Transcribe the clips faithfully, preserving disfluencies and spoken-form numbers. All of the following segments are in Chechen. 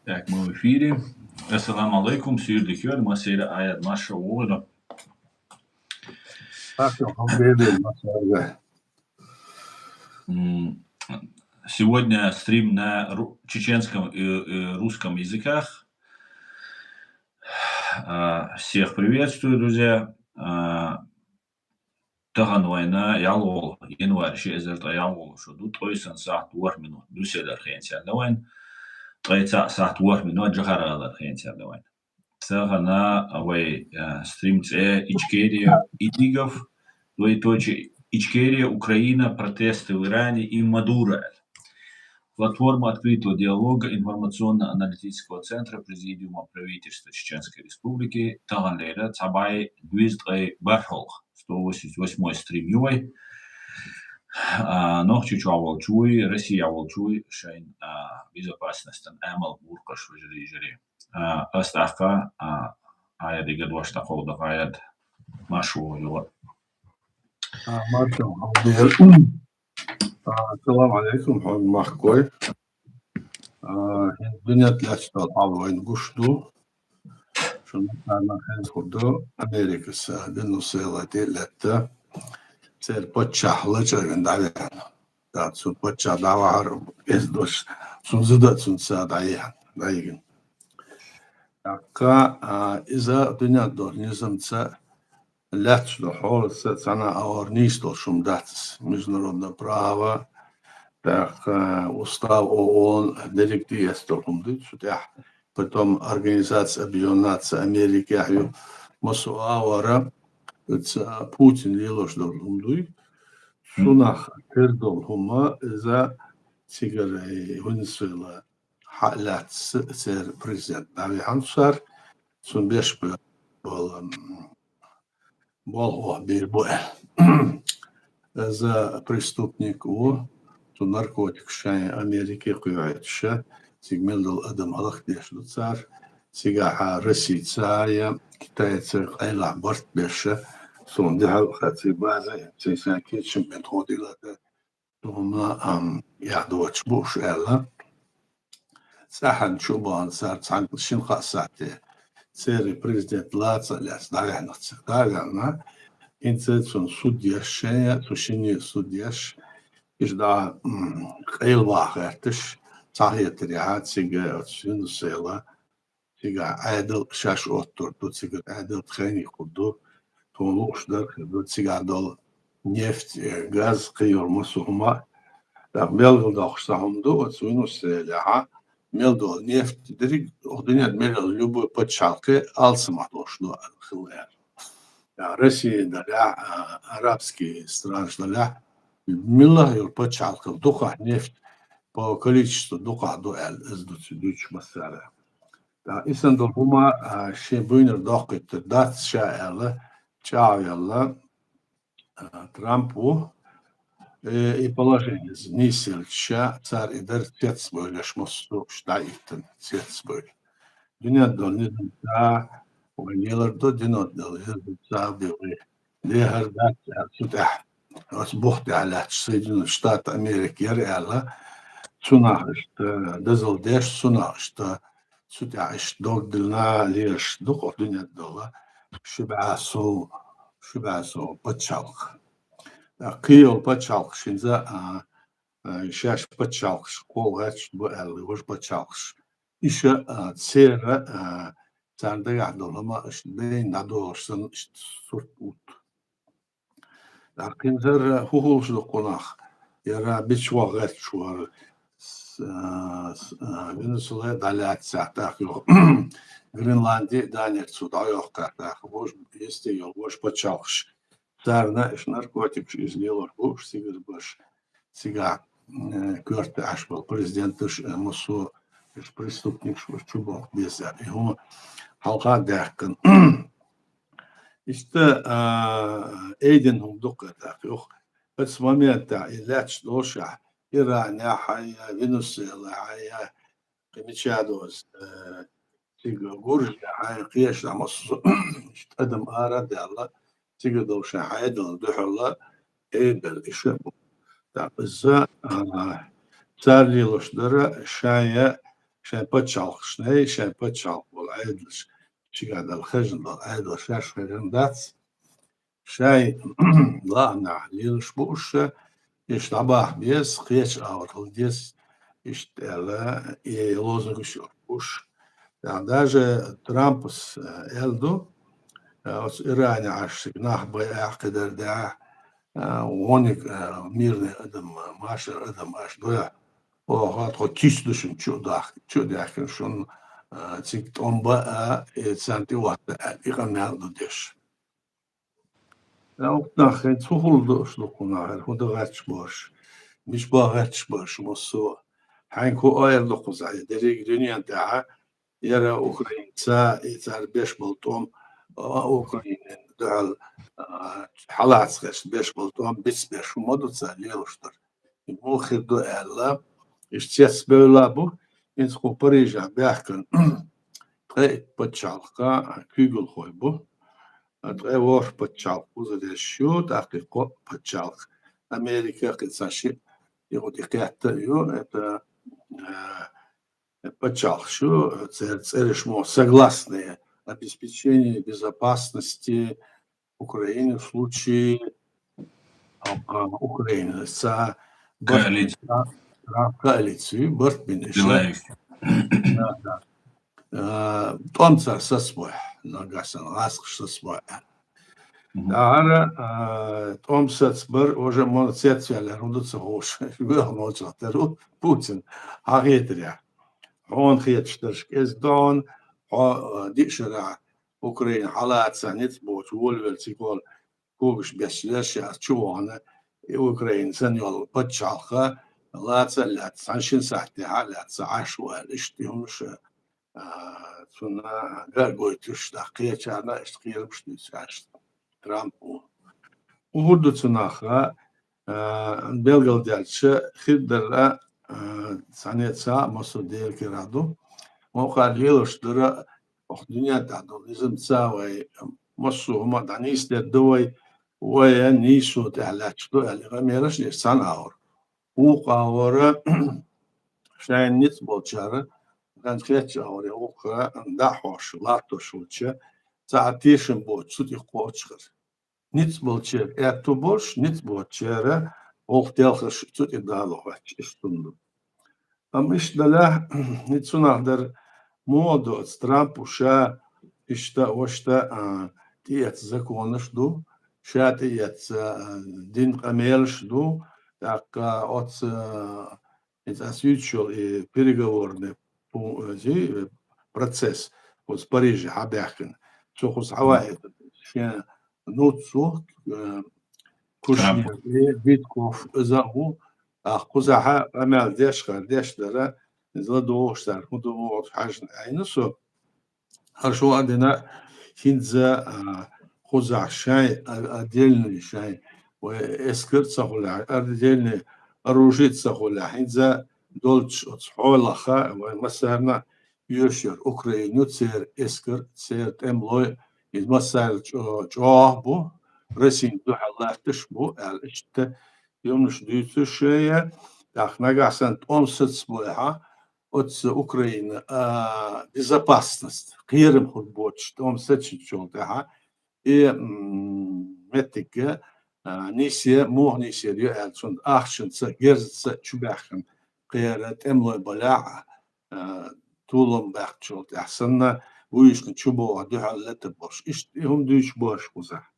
Так, мы в эфире. Ассаламу алейкум, суьйре дика йойла, массайолча а яьхад, марша воагӀалва. Марша, алхьамдулиллахӀ, марша воагӀалва. М, Сегодня стрим на ру- чеченском и, и русском языках. А, Всех приветствую, друзья. А, Тахан вайна ялхолгӀа, январь, ши эзар ткъе ялхолгӀа шу ду, ткъе йисан сахьат ворхӀ минот Брюсселера хенца да вайна, ткъе цхьа сахьат ворхӀ минот Джахьаргала хенца да вайна. Тахан вай, э, стрим цӀи Ичкерия, Идигов, двоеточие, Ичкерия, Украина, протесты в Иране и Мадуро. Платформа открытого диалога информационно-аналитического центра Президиума правительства Чеченской Республики, тахан леррина цхьа бӀаь дезткъеи бархӀолгӀа, сто восемьдесят восьмой стрим ю вай. А, Нохчийчохь волчуй, Россехь волчуй шайн, а, безопасностан амал буркъаш вежарий, йижарий. А, ас тӀаккха, а, Ӏаьдига дош дӀакховдо, Ӏаьд, марша воагӀалва. А, марша воагӀалва. А, салам алейкум, хьо махкой. А, хӀинца дуьненна лаьцна долу хьал вайна гуш ду. Шуна царна хенахь хӀума ду, Америкас Венесуэла тӀе а лаьтта, церан паччахь лачкъийна дӀавеана. ТӀаккха цу паччахь дӀавахьар, эздош, цунна зуда а цунца дӀаехьа, дӀайигина. ТӀаккха, а, иза дуьненна долу низамца лаьцна долу хьолаца цхьана а ор нийса долуш хӀума дац иза. Международное право, тӀаккха устав ООН, дерриг тӀеэцна долу хӀума ду цу тӀехь. Потом Организация Объединённых Наций Америкехь ю, массо а агӀора, ца Путин лелош долу хӀума дуй. Цунах тера долу хӀума иза цигара, э, Венесуэла хьа а лаьцна церан президент дӀавихьана цара, цунна беш бе-, болу, м, болх охьабийр бу аьлла. Иза преступник ву, цу наркотикаш шайн Америке кхоьхьуьйтуш, цига мел долу адам хӀаллакдеш ду цара, цигахь Россица я, Китайца къайлахь барт беш, суна дуьхьал а хаьа церан база, церан сайн кечам бен тхо дилла дан, хӀума, ам, яхь доцуш бу уьш аьлла. ЦӀахьана чу а бахана цара цхьана шина-кхаа сахьте церан президент лаца а лаьцна дӀаваьхьнарца. ДӀа а ваьхьна, хӀинца цунна суд еш шайн, цу шинне суд еш, иза дӀа, м, къайлаваха гӀерташ, цхьахетарехь, цига оцу Венесуэла, цигахь Ӏедал шаьш оттур ду, цигара Ӏедал тхайниг хир ду, тхуна лууш дара хир ду, цигахь долу нефть, э, газ, кхин йолу массо а хӀума. ТӀаккха белгалдоккхуш цхьа хӀума ду, оцу Венесуэлехь мел долу нефть дерриг а, оха дуьненна мел йолу любой пачхьалкхе алсамах долуш ду хилла аьлла. ТӀаккха Россия далехь, а, арабский страна далехь, милла а йолу пачхьалкхал дукхахь нефть по количеству дукхахь ду аьлла, иза ду цу дуьйцуш массара. ТӀаккха и санна долу хӀума, а, шен буьйнара доккхуьйтур дац ша аьлла, чӀагӀвелла, а, Трамп ву. Э, и положеница нийсъелча, цара и дара цецбевлла, массо а уьш дӀахӀиттина цецбевлла. Дуьненна долу низамца вай лелар ду, дуьненна долу низамца бен вай дехар дац аьлла цу тӀехь. Оцу бух тӀехь лаьтташ Соединённые Штаты Америки яра аьлла, цунах иштта дозалла деш, цунах иштта цу тӀехь иштта дог диллина лелаш ду-кх дуьненна долу ши бӀе сов, ши бӀе сов пачхьалкх. ТӀаккха кхин йолу пачхьалкхаш хӀинца, а, а, шаьш пачхьалкхаш кхол гӀерташ бу аьлла, важа пачхьалкхаш. Иштта, а, церан, а, царна дагахь долу хӀума иштта дайна дӀадолуш санна, иштта сурт утта. ТӀаккха хӀинца хӀара хӀун хуьлуш ду кхунах? Яра бичван гӀерташ вара с-, а, с-, а, Венесуэла дӀалаьццехь, тӀаккха юха Гренланди а Данияца дӀайоккхуш, тӀаккха важа, йисте йолу важа пачхьалкхаш. Царна уьш наркотикаш иза лелош бу, уьш сигара беш, цигахь, э, коьрта Ӏаш болу президенташ, э, массо а уьш преступникаш уьш чу бохку беза. И хӀума хьалха а даьккхина. Иштта, а, айдина хӀума ду-кх тӀаккха юха. Оцу моментехь и лаьтташ долушехь, Иранехь а я, Венесуэлехь а я, кхин мича а доцу, э, цига гуржехь а я, кхечанхьа массо а адам ара а даьлла, цига долу шайн Ӏедална дуьхьал а, э, белла иштта бу. ТӀаккха иза, а, цара лелош дара шайн шайн паччахьалкхашна, шайн паччахьалкх болу Ӏедалш, шигахь дала хезна долу Ӏедал шаьш хезна дац. Шайн лаамехь лелаш бу уьш, иштта дӀабаха беза, кхечу агӀор хила деза, иштта аьлла, и лозунгаш йохуш. Даже Трампас, э, аьлла ду, э, оцу Иране Ӏаш нах байахь, кхидерг даьхь, э, вониг, э, мирный адам, машар адам аш доьхь, оха тхо кийча ду шуна чу а дах-, чу а даьхкина шуна, э, цига тӀом бан а, и царна тӀе а ватта аьлла, и къамел ду деш. Укх нах хӀинца хӀун хӀума ду аша дукха нахера, хӀун дан гӀерташ бу аша, мича бан гӀерташ бу аша массо а? Хьайна хӀун ойла ду кхузахь, дерриг дуьнен тӀехь, яра Украинца, и цара беш болу тӀом, а, Украинина дуьхьал, а, хьалаца гӀерташ беш болу тӀом бицбеш хӀума ду цара лелош дара. Муха хир ду аьлла, иштта цецбевлла бу, хӀинца кху Парижехь баьхкина ткъе итт паччахьалкх куьйгалхой бу. Ткъе ворхӀ паччахьалкх узареш ю, тӀаккха и кхоъ паччахьалкх, Америка, кхин цхьа шиъ, и кху тӀе кхетта а ю, это, э, паччахьалкхаш ю, церан цӀераш мо согласные обеспечение безопасности Украины в случае, а, а, Украины. Ца барт бина, коалицию, барт бина иша. Да, да. А, тӀом цара сацбой, нагахь санна, гӀазкхаш сацбой. Мгм. ТӀаьхьара, а, тӀом сацбар, уже мона цецваьллера, хӀун ду ца хууш, веха ночах тера ву Путин. Хьан хетарехь? Хьуна хеташ дарш кӀезиг ду хьуна, хьо, а, диъ шарахь Украина хьалаца ницкъ боцу волавелла цига когаш беш леш, ас чу вахана, и Украина санна йолу паччахьалкха лаца а лаьцна, цхьана шина сахьтехь а лаьцна Ӏаш ву аьлла, иштта и хӀумаш, а, цунна гар а гойтуш, тӀаккха кхечарна а иштта кхерамаш дуьйцу Ӏаш Трамп ву. ХӀун хӀума ду цунах, а, белгалдаьлча, хир дара, а, цхьаьна а ца а массо а Делан кара ду. Мукъар лелош дара, оха дуьнен тӀехь долу низамца вай, массо а хӀума дӀанийсдер ду вай, вай нийсо тӀехь лаьтташ ду аьлла, гӀамераш а деш цхьана агӀор. Вукху агӀора шайна ницкъ болчара, ганз хетачу агӀора вукхара дӀа а хьош, латтош волча, цхьа тешам боцу цу тӀе кхочушхара. Ницкъ болчеран аьтту болуш, ницкъ боцучеран гӀуллакх делхаш цу тӀе дало хӀоьттуш, иштта хӀума ду. Амма иштта далахь, и цунах дара муха доцу, Трампа ша иштта, вешта, а, тӀеэцна законаш ду, ша тӀеэцна, а, дина къамелаш ду, тӀаккха оцу, а, иза ас юьйцуш йолу и переговорный пу-, э, зи, э, процесс, оцу Париже хьабаьхкина. Цо кхуза хьаваийта шен нуц ву, э, Кушнер, Трамп. И Виткоф, иза а ву. Ах, кхузахьа къамел деш хар, деш дара, иза ладугӀуш цара, хӀун ду муха хьаьжна Ӏийна со. ХӀара шу а дина, хӀинца, а, кхузахь шайн, а, отдельный шайн, вай эскар а ца хуьлехь, отдельный оружие а ца хуьлехь, хӀинца долчу оцу хьолаха вай массарна а йоьшуш яра Украина ю, церан эскар, церан тӀемалой, иза массарна чӀо-, чӀогӀа бу, Россин дуьхьал латташ бу, аьлла, иштта юмнаш дуьйцуш шайна, тӀаккха нагахь санна тӀом сацбойхьа, оцу Украина, а, безопасность, кхерам хуьлу боцуш, тӀом сацчу тӀаьхьа, и, м, меттигга, а, нийсе, муха нийсъяр ю аьлла, цунна ахчанца, герзаца чубаьхкина кхеран тӀемалой балехь, а, толам баьккхинчул тӀаьхьа санна, вуьйшна чубогӀу дуьхьал лата болуш. Иштта и хӀума дуьйцуш бу аша кхузахь.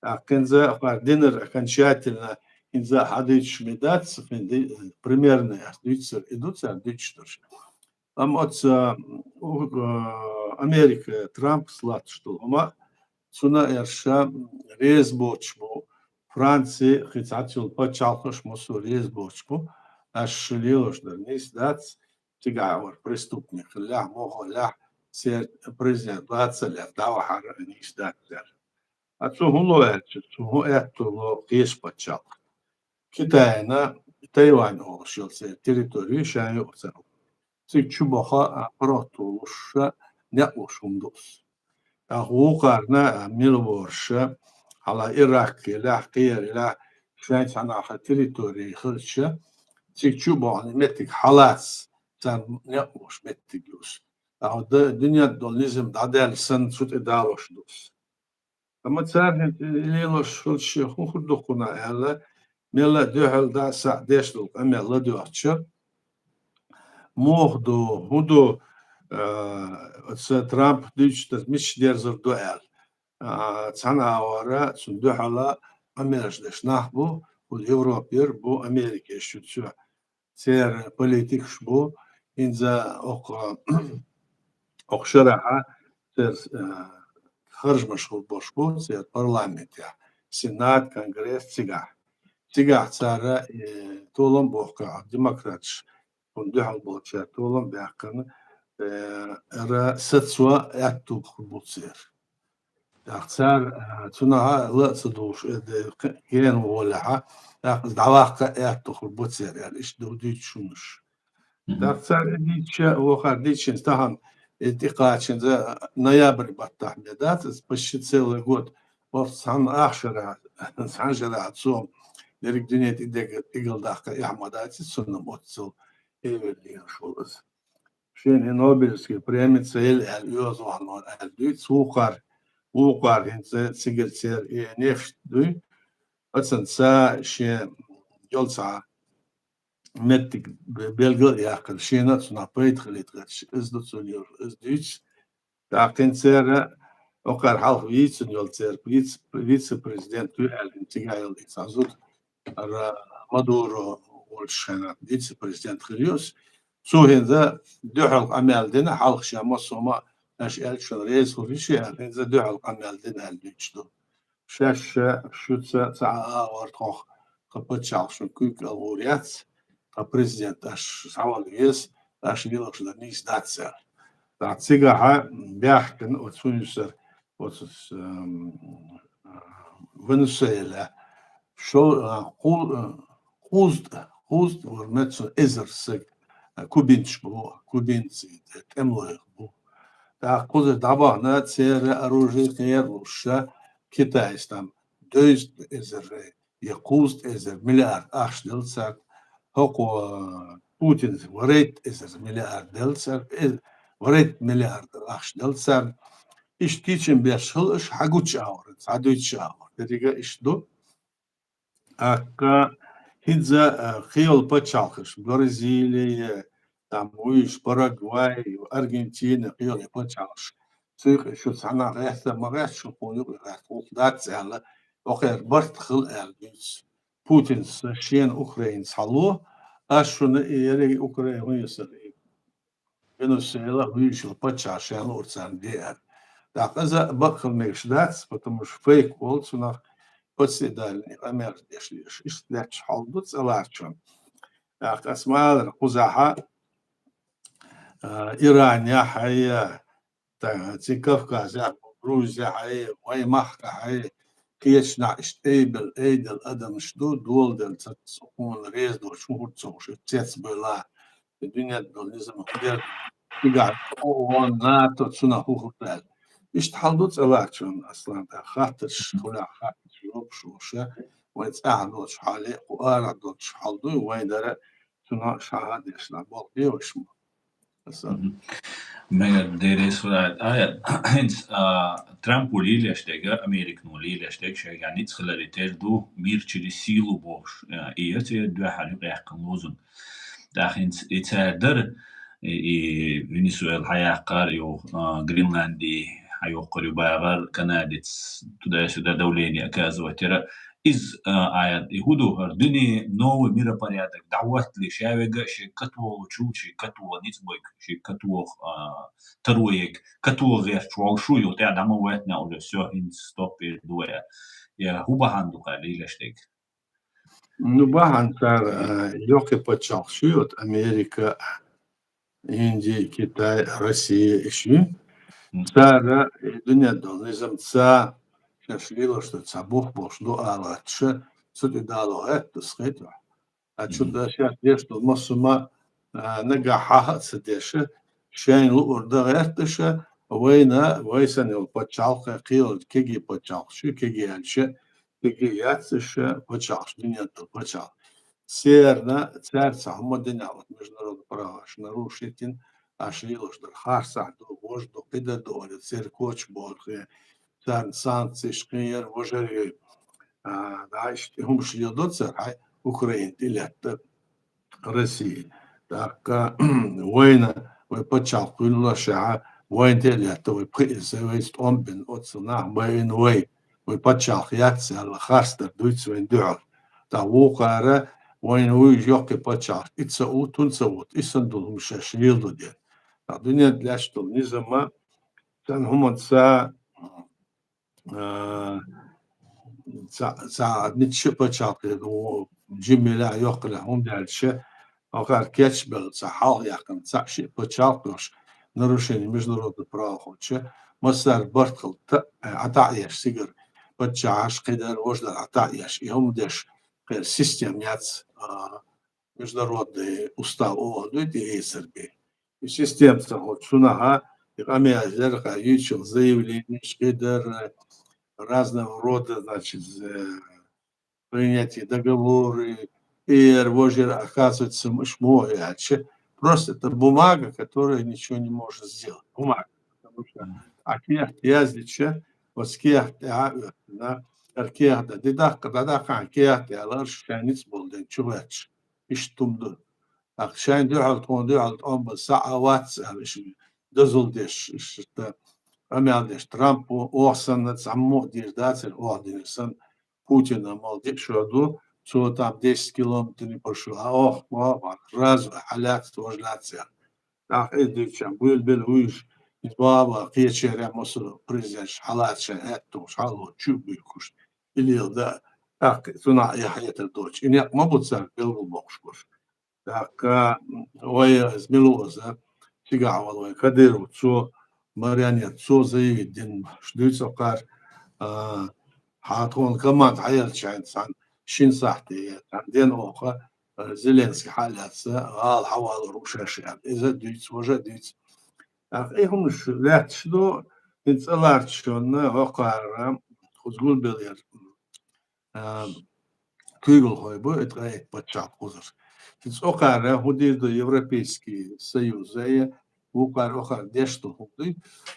ТӀаккха хӀинца хӀара динар окончательно хӀинца хьадуьйцуш ма дац, хӀинца ди-, примерно ас дуьйцур и ду цара дуьйцуш долуш. Амма оцу, у-, а, Америка, Трампас латташ долу хӀума, цунна а аьлча реза боцуш бу, Франци, кхин цхьацца йолу пачхьалкхаш массо а реза боцуш бу, аш лелош дара нийса дац, цигахь вара преступник хиллехь, мохаллехь, церан президент вац а лаьцна, дӀавахьара нийса дац цара. А цо хӀун ло аьлча, цо хӀун аьтто ло кхечу пачхьалкх. Китайна Тайвань олуш йолу церан территори шайн юкъа ца. Цига чу баха, а, паргӀато луш, некъ луш хӀума ду ас. ТӀаккха вукхарна, а, мила воруша, хьала Ирак елахь, кхера елахь, шайн цхьанахьа территори хилча, цига чу бахана меттиг хьалац, царна некъ луш меттиг ю из. ТӀаккха да-, дуьнен долу низам дӀадаьлла санна, цу тӀе далош ду из. Амма цара хӀинца лелош хилча, хӀун хир ду кхунах аьлла, мелла а дуьхьал дӀа а схьа а деш долу къамел ладоьгӀча, муха ду, хӀун ду, а, оцу Трампа дуьйцуш дерг мича дерзор ду аьлла. А, цхьана агӀора цунна дуьхьала къамелаш деш нах бу, хӀума Европера бу, Америкера шу цо. Церан политикаш бу, хӀинца окху, окху шарахьа церан, а, харжамаш хир болуш бу церан парламентехь, Сенат, Конгресс цигахь. Цигахь цара, э, толам а бохкуш, демократаш, хӀунда дуьхьал болчара толам а баьккхина, э, ара сацо аьтту хир бу церан. ТӀаккха цара, а, цунах ла а ца дулуш, э, де-, кхе-, гена волехьа, тӀаккха иза дӀаваккха а аьтту хир бу церан аьлла, иштта ду дуьйцуш хӀуманаш. Мгм. ТӀаккха цара и дийцича, вохар дийцича, тахана и тӀекхаччалц, а, ноябрь баттахь ме дац, иза почти целый год. Оцу цхьана ах шарахь, цхьана шарахь цо дерриг дуьне тӀе дегга-, дегал даккха эхь ма дац, цунна оццул эвеллинаш волу иза. Шена и Нобелевский преми ца елла аьлла, оьгӀазвахана аьлла дуьйцу, вукхар, вукхар хӀинца цигара церан и нефть дуй, оцунца шен йолу цхьа меттиг бе-, белгал а яьккхина, шена а цунах пайда хилийта гӀерташ, иза ду цунна йолу, иза дуьйцу. ТӀаккха хӀинца церан, окхара хьалха вийцина йолу церан вице-, вице-президент ву аьлла, хӀинца цигахь йолу и цхьа зуда, ара Мадуро волчу хенахь вице-президент хир ю иза. Цо хӀинца дуьхьал къамел дина, хьалха шен массо а ма аша аьлла, шуна реза хуьлуш ю аьлла, хӀинца дуьхьал къамел дина аьлла дуьйцуш ду. Шаьш ша, шуьца цхьа а агӀор тхох, тхан пачхьалкх шун куьйга ала гӀур яц, тхан президент аша схьавала веза, аша лелош дан нийса дац аьлла. ТӀаккха цигахьа баьхкина оцу хӀун ю сара, оцу, м, Венесуэла, шо-, а, кху-, а, кхузткъа, кхузткъа вара меца эзар саг, а, кубинцаш бу, кубинцы, тӀемалойх бу. ТӀаккха кхузара дӀабахана церан оружие кхералуш, Китайс там дезткъа эзар, я кхузткъа эзар миллиард ахча делла царна, хӀокхо, а, Путинс варейтта эзар миллиард делла царна, э, варейтта миллиард ахча делла царна. Иштта кийчина беш хила аша хьагуча агӀор, цхьа дуьйцуш агӀор. Деррига иштта ду. ТӀаккха хӀинца, а, кхин йолу пачхьалкхаш, Бразилия, там, вуьйш, Парагвай, Аргентина, кхин йолу и пачхьалкхаш. Цуьйкъе шу цхьанна гӀерта ма гӀерта, шу кхунна юкъа гӀерта гӀуллакх дац аьлла, окхеран барт хила аьлла дуьйцу. Путинс шена Украинца хьало, ас шуна и ерриге Украина хӀун ю сара и Венесуэла вуьйш йолу паччахь шен луург царна де аьлла. ТӀаккха иза бакъ хила мегаш дац, потому что фейк волу цунах подсъедальный къамелаш деш лелаш. Иштта лаьтташ хьал ду цӀа ларчун. ТӀаккха ас ма аллара кхузахьа, а, Иранехь а, та-, ци Кавказехь а, Грузияхь а, вайн махкахь а, кхечу нах иштта айбелла, айделла адамаш ду, доладелла ца-, хьуна реза доцуш, хӀун хӀуьрца хууш, цецбевлла. И дуьненна долу низам хӀун дерг, цигахь ООН, НАТО, цунах хӀун хир ду аьлла. Иштта хьал ду цӀа ларчун, Аслан, тӀаккха хаттарш, хулехь хаттарш, жопаш луш, вайн цӀахь доцуш хьале, кху арахь доцуш хьал дуй, вайн дара, цунах шаьш деш нах болх бе вайша ма. Аслан. Мгм. Мегар деррис хуьлуьйту аят. ХӀинца, а, Трампо лелош дерг, Американо лелош дерг, шайгахь ницкъ хиларе терра ду, мир через силу бохуш, а, и яц, э, дуьхьал юкъаяьккхина лозунг. ТӀаккха хӀинца и цара дара, и, и Венесуэла хьаяккхар ю, а, Гренланди хьайоккхур ю багӀар, канадец туда-сюда давление оказывать яра. Иза, а, аят, и хӀун ду, хӀара дуьне новый миропорядок дӀахӀоттале, ша вега шен катволучул, шен катвола ницкъ бойг, шен катвох, а, таро ерг, катвоха гӀерташ волуш ву, юха тӀаьхьа дӀа ма ваьттина уже, всё, хӀинца стоп эр ду вай. Я хӀун бахьана ду кхара лелаш дерг? Ну, бахьана цара, а, йоккхий пачхьалкхаш ю, вот Америка, Индия, Китай, Россия, иш ю. Мгм. Цара, э, дуьненна долу низамца, шаьш лелош ду, цхьа бух болуш ду ала гӀерташ, цу тӀе дало гӀерта ду схьа хетахь. А чу Мгм. да шаьш деш долу массо а, а, нагахь хьаха а ца деш, шайна луур дан гӀерташ, вайна, вай санна йолу пачхьалкх, кхийолчу кегий пачхьалкхаш ю, кегий аьлча, кегий яц аша, пачхьалкхаш, дуьненна долу пачхьалкх. церна, цаьрца хӀума дина, вот международный права аш нарушить йина, аш лелаш дар харцахь ду, вож ду, кхидар ду, али цер коча боху, царна санкцеш кхин яр, вожар йой. А, да, иштта хӀумаш леладо цар, хьай Украина тӀе летта Россия. ТӀаккха вайна, вай пачхьалкх хуьллашехьа, вайна тӀе летта, вай пхиъ иза, вай стӀом бина, оццул нах байина вай, вай пачхьалкх яц аьлла, харцдар дуьйцу вайна дуьхьал. ТӀаккха вукхара вайна вуй йоккхий пачхьалкх, и ца у, тун ца у, и сан долу хӀума шаьш леладо де. ТӀаккха дуьнен лаьш долу низама, царна хӀуманца, а, ца, ца, мит ши пачхьалкх, жиммилехь, йоккхалехь хӀума даьлча, ахар кечбелла ца хьалха яьккхина, ца ши пачхьалкх йолуш, нарушение международного права хилча, массара барт хилла, та, а, ӀатаӀеш сигара, паччахьаш кхидар, вождар ӀатаӀеш, и хӀума деш, кхера система яц, а, международный устав оха дуй, тӀе эцар бе. И система ца хилча, цунах и къамел яр, кху юьйцуш йолу заявленеш кхидар, разного рода, значит, з-, принятие договоры, и яр, вожар, оказывается, муш мо яьлча. Просто это бумага, которая ничего не может сделать. Бумага. Потому что а кехат яздича, вот кехат тӀе а оьттина, ар кехат, ди даккха, да даккха, кехат яла, ар шайниц болу ден чу гӀерташ. Иштта хӀума ду. ТӀаккха шайн дуьхьал, тхуна дуьхьал тӀом бан схьа а вац аьлла, иштта дозалла деш, иштта къамел деш, Трампо оха санна цхьаммо а дийр дацара, оха дийр санна, Путина мал диъ шо ду, цо там десять километров не прошел, а оха, оха, разу, хьалаьцна, важа лаьцна аьлла. ТӀаккха и дуьйцучарна буьйлабелла вуьйш, иза баба кхечерехь массо а президенташ хьалаца шайн аьтту хӀуш, хьалло чу а буьйхуш, и леладан, тӀаккха цунах а яхьъятар доцуш. И некъ ма бу цаьрга белгалбоккхуш берш. ТӀаккха вай, иза мила ву иза, цигахь волу вай Кадыров, цо, марионетка, цо заявить дина, ш-, дуьйцу кхара, а, хьан тхуна команда хьаелча хьайна цхьана шина сахьте, цхьана ден оха, а, Зеленский хьалаьцна, гӀала хьавалур ву шаьш аьлла. Иза а дуьйцу, важа а дуьйцу. ТӀаккха и хӀумаш лаьтташ ду, хӀинца цӀа ларчонна, хӀокхара, кхуза гулбеллера, а, куьйгалхой бу, и ткъе итт пачхьалкх кхузара. ХӀинца окхара хӀун дийр ду Европейский Союза, вукхара окхара деш ду хӀун дуй,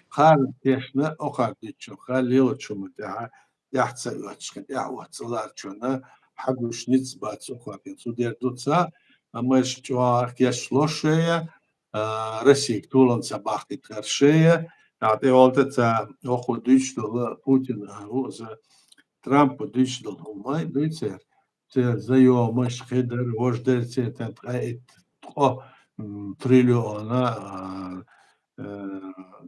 кхара дешна окхара диччо, кхара лелачу хӀума тӀехь, тӀехь ца оьцуш, тӀехь оццу ларчонна, хьагуш ницкъ бац окхара, хӀинца хӀун дер ду ца, амма иш чӀогӀа кечло шея, а, Россига толам ца бахкийта хӀара шея, тӀаккха тӀе волта ца, окхо дуьйцуш долу Путин, а, ву иза, Трампа дуьйцуш долу хӀума дуй церан. Церан заемаш кхидар, важа дара церан тӀе ткъе итт, ткъо, м, триллиона, а, э,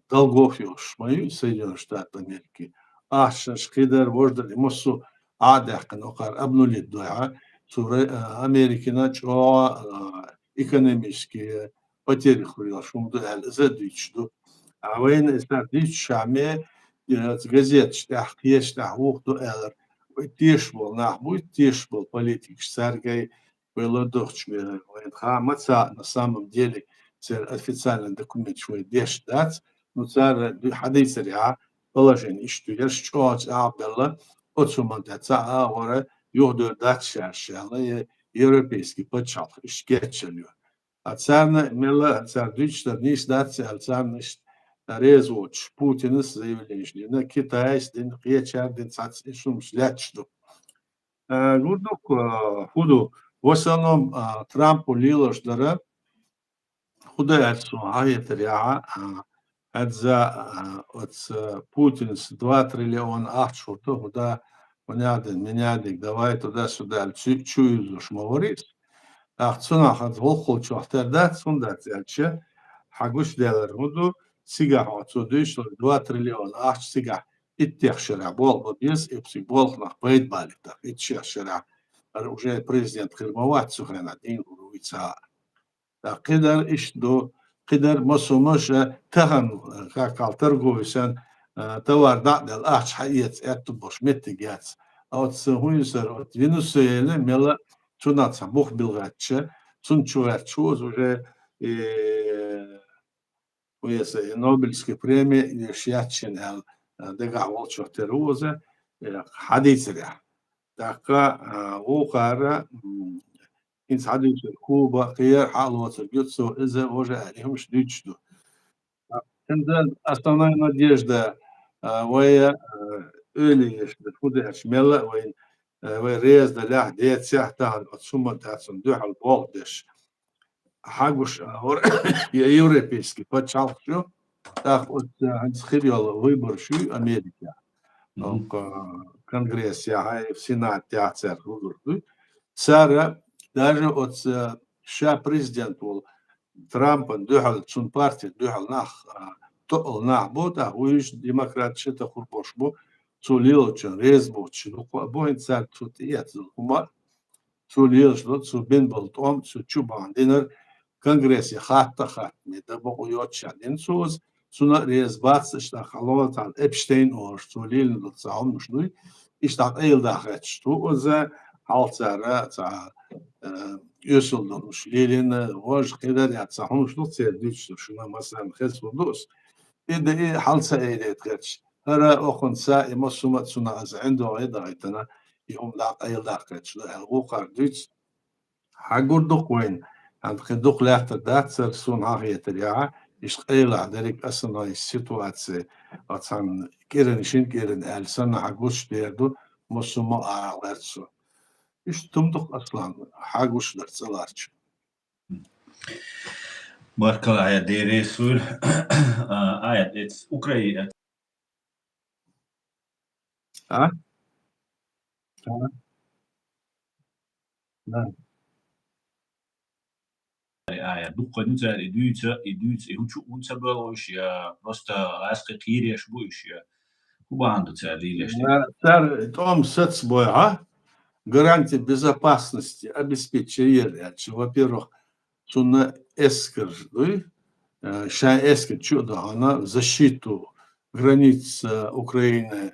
долгов йолуш ма ю Соединённые Штаты Америки. Ахчанаш кхидар, важа дара, и массо а даьккхина, окхара обнулить дойхьа, цу Ра-, а, Америкина чӀогӀа, а, экономически потери хуьлуш хӀума ду аьлла, иза а дуьйцуш ду. А вайна иза дуьйцуш ша ме, э, газеташ тӀехь, кхечу тӀехь вуха ду аьллар. Вай тешаш болу нах буй, тешаш болу политикаш, цаьргай вай ладогӀчу мерара вайна хаа ма ца, на самом деле, церан официальный документаш вай деш дац, ну, цара ду-, хьадийцарехь, положение иштта ду, ерш чӀогӀа чӀагӀбелла, оцу хӀуманна тӀе ца агӀора, юхадевр дац шаьш аьлла, е европейский пачхьалкх иштта кечъян ю. А царна мелла, цара дуьйцуш дар нийса дац аьлла, царна иштта реза воцуш, Путинас заявленеш дина, Китайс дина, кхечара дина, цхьацца и хӀумаш лаьтташ ду. Э, гур ду-кх, э, хӀун ду, в основном, э, Трампа лелош дара, хӀун ду аьлча суна хьахетарехь, э, хӀинца, э, оцу Путинас два триллиона ахча хӀуьтту, хӀун ду, хӀун яхь дина, мин яхь дина, давай туда-сюда аьлла, чу, чу уьйзуш ма вара иза. ТӀаккха цунах хӀинца воккхалчох тера дац, хӀунда аьлча, хьан гуш делар хӀун ду, цигахь оцо дуьйцуш долу два триллиона ахча цигахь иттех шарахь болх бан беза, и цига болх нах пайда балийта. Итт шех шарахь, ара уже президент хир ма вац цу хенахь, дийна гур вуй ца. ТӀаккха кхидар иштта ду, кхидар массо а маша тахана, э, как ал торговый сен, э, товар дӀа а делла, ахча хьаэца аьтту болуш меттиг яц. А оцу хӀун ю сара, оцу Венесуэла мелла цунах цхьа бух билгӀаьттича, цунна чу гӀерташ ву иза уже, э, веса и Нобелевская премия еш яц шена аьлла, э, дагахь волчух тера ву иза, э, хьадийцарехь. ТӀаккха, э, вукхара, м, хӀинца хьадуьйцур Куба, кхер хьалоцург ю цо, иза, вожа аьлла, и хӀумаш дуьйцуш ду. ХӀинца основная надежда, а, вай, а, уйла еш дар, фу деш, мелла а вайн, а, вай реза далехь, децехь, тахана оцу хӀуманна тӀехь цунна дуьхьал болх беш. Хьагуш, а, вар-, я европейский пачхьалкх ю, тӀаккха оцу, а, хӀинца хир йолу выбораш ю Америкехь. Мгм. Оха, а, конгрессехь, а, сенатехь цаьрга выбораш ду. Цара даже оцу, а, ша президент волу Трампан дуьхьал, цунна партин дуьхьал нах, а, тоъал нах бу, тӀаккха вуьйш демократ ши тахур болуш бу, цо лелочун реза боцуш дукха а бу, хӀинца цаьрга цо тӀеэцна хӀума, цо лелаш долу, цо бина болу тӀом, цо чу бахьана динарг, конгрессе хатта а хаттаме, дан бакъо йоццушехь дина цо иза, цунна а реза бац, иштта хьалха цхьана Эпштейн олуш, цо лелийна долу цхьа хӀуманаш дуй, иштта къайладахьа гӀерташ ду иза, хьалха цара цхьа, э, оьсал долуш лелийна, важа кхидар яц, цхьа хӀуманаш ду церан дуьйцуш, шуна массарна хезна хӀума ду иза. И дан и хьалха ца айдайта гӀерташ. ХӀара окхунца и массо а цунах иза ӀиндагӀе а дахийтина, и хӀума дӀа къайладаккхарчу ду аьлла, вукхара дуьйцу. Хьагур ду-кх вайна, хӀинца кхин дукха лаьттар дац цара, суна хьан хетарехь, иштта къайлаха дерриг основной ситуация, оцхьана кӀиран, шина кӀиран аьлла санна, хьан гуш дер ду, массо а ма а гӀерта со. Иштта хӀума ду-кх, Аслан, хьан гуш дар цӀа ларчу. Баркалла, Ӏа дерриг суьйра. А, Ӏа эц Украина. А? А? Да. Ай, ай, дуккха ю цара и дуьйцу, и дуьйцу, и хӀун чу, хӀун ца боьлху уьш, я просто гӀаскхи кхийреш бу уьш, я хӀун бахьана ду цара лелош? Э, цара тӀом сацбойхьа, гарантия безопасности обеспечить яр аьлча, во-первых, цунна эскар дуй, э, шайн эскар чу а дахана, защиту границ, э, Украины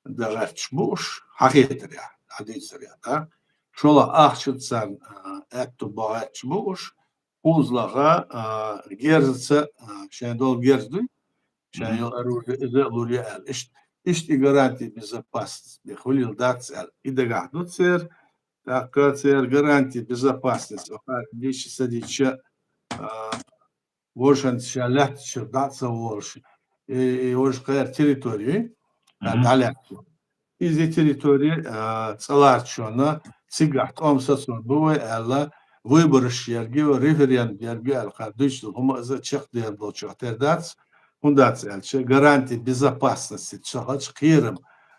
дагӀаьтташ бу уьш, хьан хетарехь, хьан дийцарехь, да? ШолгӀа ахча царна, а, аьтту бан гӀерташ бу уьш, кхузлагӀа, а, герзаца, а, шайн долу герз дуй, шайн йолу оружие иза а лур ю аьлла. Иштта, иштта и гарантия безопасности хуьлийла дац аьлла. И дагахь ду церан, тӀаккха церан гарантия безопасности, оха дийша ца дийша, а, вожанца ша лаьттачуьра дӀа а ца волуш, и, и вожа кхеран территори ю, а, дӀалаьцна. Иза территори, а, цӀа ларчонна, цигахь тӀом сацор бу вай аьлла, выбораш ерг ю, референдум ерг ю аьлла, кхара дуьйцу долу хӀума иза чекхдер болчух тера дац, хӀунда аьлча гарантия безопасности ца хилча, кхерам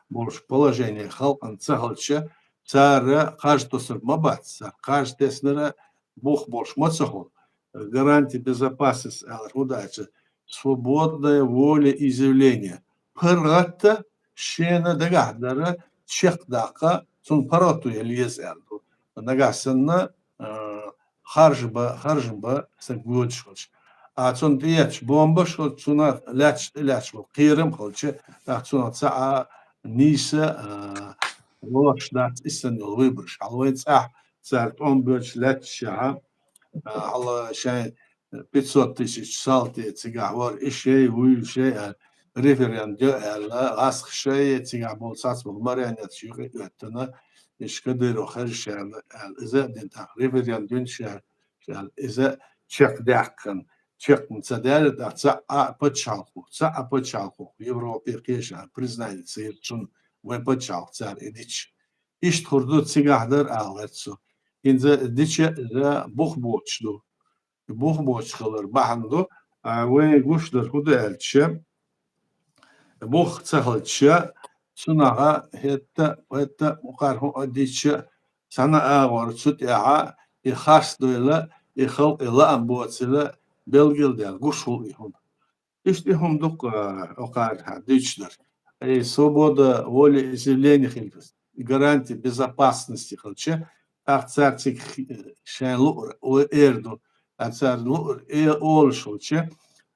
болуш положение халкъана ца хилча, цара кхаж тосург ма бац, цара кхаж теснарг бух болуш ма ца хуьлу. Гарантия безопасности аьлла хӀунда аьлча свободное волеизъявление. ПаргӀата шена дагахь дара чекхдаккха, цунна паргӀато яла еза аьлла ду. Нагахь санна, а, харж ба, харжам ба сан гоьдуш хилча. А цунна тӀеэцча бомбаш хилча, цунах лаьтташ, тӀелаьтташ болу кхерам хилча, тӀаккха цунах цхьа а нийса, а, лоруш дац иштта йолу выбораш. Хьала вайн цӀахь цара тӀом боьлча лаьтташехь, а, хьала шайн пятьсот тысяч салти цигахь вара, и шай, вуй шай аьлла, референдум аьлла, гӀаскхи шай, цигахь болу сацболу марионеташ юкъа оьттина, иштта Кадыров хезаш аьлла, аьлла, иза а дина тӀаккха референдум ша, ша аьлла, иза чекхдаьккхина, чекх ца даьлла, тӀаккха цхьа а пачхьалкхо, цхьа а пачхьалкхо, Европе кхеча признание ца йира цунна, вайн пачхьалкх цара и дича. Иштта хӀур ду цигахь дара ала гӀерта со. ХӀинца дича иза бух боцуш ду. Бух боцуш хилар бахьана ду, а, вайн гуш дар хӀун ду аьлча, бух ца хилча, цунах хӀетта, хӀетта, мукъар хӀун а дича, цхьана агӀор цу тӀехь и харц дойла, и халкъе лаам боцийла, белгалдаьлла гуш хуьлу и хӀума. Иштта и хӀума ду-кх, а, окхара дуьйцуш дар. И свобода волеизъявления хилча, гарантия безопасности хилча, тӀаккха цара цига хи-, шайн луъур, о, эр ду. А цара луъур, э, олуш хилча,